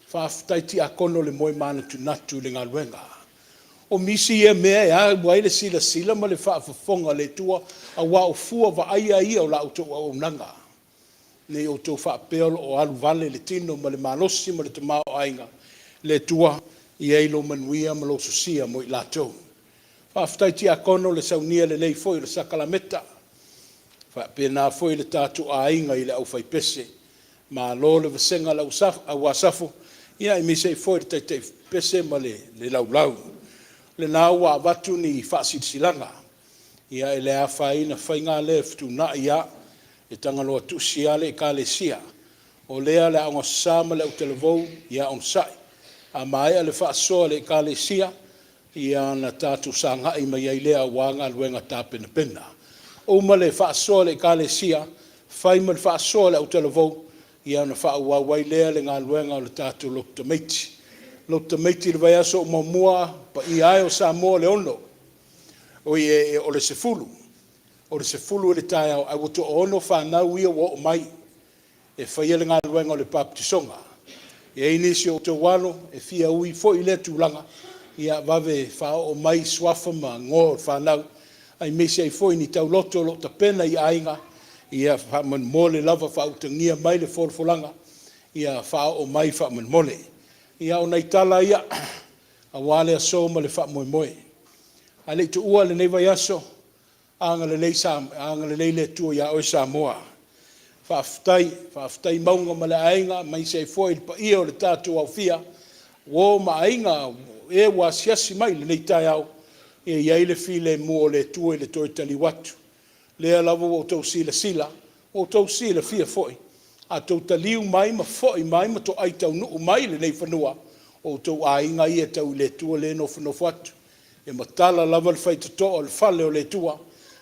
Faafetai tiakono i le moe manatunatu i le galuega. O nisi ia mea e au ai le silasila ma le faafofoga a le Atua, aua o fua vaaia ia o la outou auaunaga. Ne i outou faapea o lo o alu vale le tino ma le malosi ma le tamaoaiga, le Atua, ia i ai lou manuia ma lou sosia mo i latou. Faafetai Tiakono le saunia lelei foi o le sakalameta. Faapena foi le tatou aiga i le aufaipese. Malo le vasega le au Asafo, ia aemaise ai foi le taitai pese ma le laulau. O lena ua avatu ni faasilasilaga, ia e le afaina, fai na lea e fetuunai lava, e tagaloa tusi lava le Ekalesia. O lea o le Aoga Aso Sa ma le Autalavou, ia onosai. A maea le faasoa a le Ekalesia, ia ona tatou sagai mai ai lea aua galuega tapenapena. Uma le faasoa a le Ekalesia, fai ma le faasoa a le Autalavou, ia ona faaauau ai lea o le galuega a le tatou lotu tamaiti. Lotu tamaiti i le vaiaso muamua, le paia e o Samoa o le 10:00, o le 10:00 i le taeao, ae ua toaono fanau ia ua oo mai e faia le galuega o le papatisoga. E i ai nisi o outou alo e fia ui foi i lea tulaga, ia vave faaoo mai suafa ma igoa o fanau, aemaise ai foi ni tauloto o lo o tapena i aiga, ia faamolemole lava faautagia mai le folafolaga, ia faaoo mai faamolemole. Ia o nai tala ia aua le aso ma le faamoemoe. Ae le i tuua lenei vaiaso, agalelei le Atua ia oe Samoa. Faafetai, faafetai Mauga ma le Aiga aemaise ai foi le paia o le tatou aofia, uo ma aiga o e ua asiasi mai i lenei taeao, ia i ai le filemu o le Atua i le toe taliu atu. O lea lava ua outou silasila, ua outou silafia foi, a outou taliu mai ma foi mai ma toai taunuu mai i lenei fanua, o outou aiga ia e tau i le Atua lea e nofonofo atu. E matala lava le faitotoa o le fale o le Atua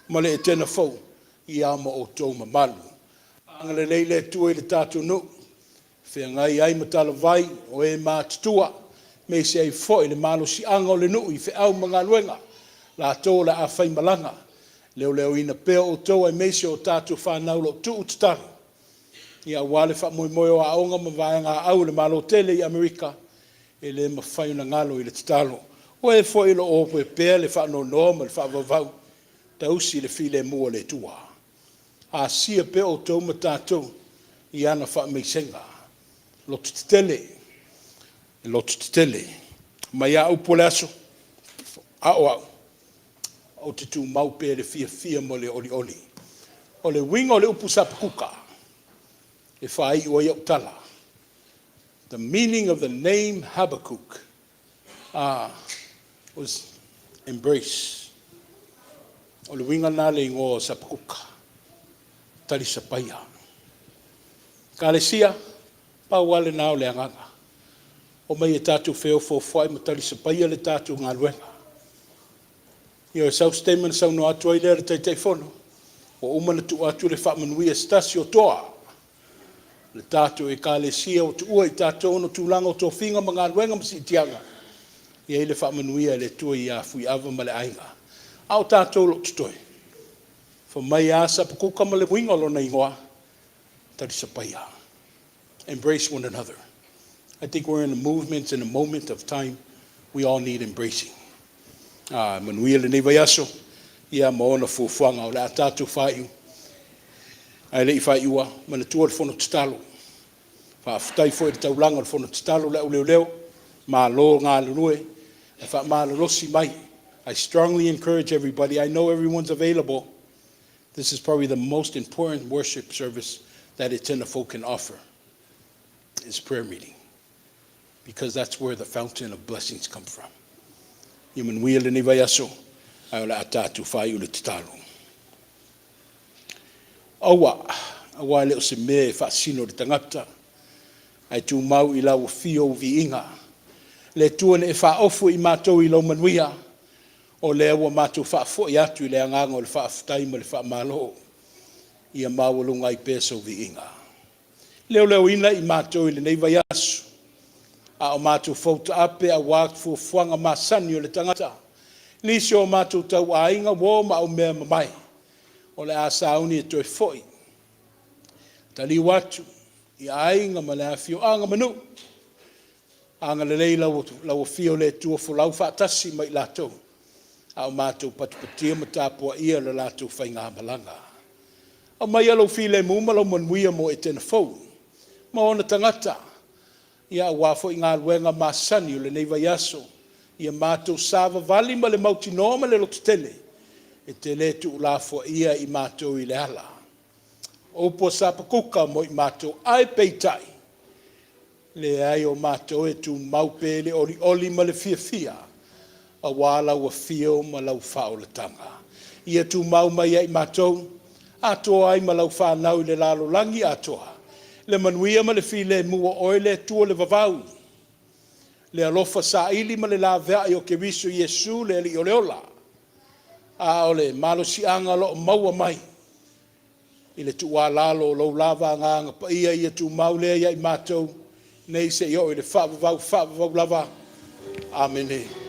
ma le Etena fou, ia ma outou mamalu. Agalelei le Atua i le tatou nuu, feagai ai ma talavai, o e matutua, aemaise ai foi le malosiaga o le nuu i feau ma galuega, latou o le a faimalaga, leoleoina pea outou aemaise o tatou fanau o lo o tuu tatalo, aua le faamoemoe o aoga ma vaegaau a le Malo tele i Amerika, e le mafai ona galo i le tatalo. O e foi o lo o opea le faanoanoa ma le faavauvau, tausi le filemu o le Atua. Asia pea outou ma tatou i ana faamaisega. Lototetele, lototetele. Fai mai lava upu o le aso, a o au, ou te tumau pea i le fiafia ma le olioli. O le uiga o le upu Sapakuka, e faaiu ai au tala, the meaning of the name Habakkuk was embrace. O le uiga lena o le igoa o Sapakuka, talisapaia. Ekalesia, pau lava lena o le agaga, omai e tatou feofoofoai ma talisapaia le tatou galuega. Ioe, sau se taimi ona saunoa atu ai lea o le Taitaifono, ua uma ona tuu atu le faamanuia i se tasi o toa o le tatou Ekalesia ua tuua i tatou ona tulaga o tofiga ma galuega ma siitiaga, e i ai le faamanuia a le Atua ia Fuaava ma le aiga. A o tatou o lo o totoe, fai mai lava Sapakuka ma le uiga o lona igoa, talisapaia, embrace one another. I think we're in a movement, in a moment of time, we all need embracing. Manuia lenei vaiaso, ia ma ona fuafuaga. O le a tatou faaiu, ae le i faaiua, manatua le fono tatalo. Faafetai foi i le taulaga o le fono tatalo le au leoleo, malo galulue, e faamalolosi mai. I strongly encourage everybody. I know everyone's available. This is probably the most important worship service that Etena Fou can offer, is prayer meeting, because that's where the fountain of blessings come from. Ia manuia lenei vaiaso, ae o le a tatou faaiu le tatalo. Aua, aua e le o se mea e faasino i le tagata, ae tumau i lau afio ou viiga. Le Atua na e faaofo i matou i lau manuia, o lea ua matou faafoi atu i le agaga o le faafetai ma le faamalo, ia maualuga ai pea sou viiga. Leoleoina i matou i lenei vaiaso, a o matou foutaape aua fuafuaga masani o le tagata, nisi o matou tauaiga, uo ma aumeamamae, o le a sauni e toe foi, taliu atu i aiga ma le afioaga ma nuu. Agalelei lau afio o le Atua, folau faatasi ma i latou, a o matou patipatia ma tapuaia le latou faigamalaga. Aumaia lou filemu ma lau manuia mo Etena Fou ma ona tagata, aua foi galuega masani o lenei vaiaso. Ia matou savavali ma le mautinoa ma le lototele, e te le tuulafoaia i matou i le ala. O upu a Sapakuka mo i matou, ae peitai, leai o matou e tumau pea i le olioli ma le fiafia, aua lau afio ma lau faaolataga. Ia tumau mai ia i matou, atoa ai ma lau fanau i le lalolagi atoa, le manuia ma le filemu o Oe le Atua o le vavau, le alofa saili ma le laveai o Keriso Iesu le Alii o le ola, a o le malosiaga o lo o maua mai i le tuualalo o lou lava Agaga Paia, ia tumau lea ia i matou nei seia oo i le faavavau, faavavau lava. Amene.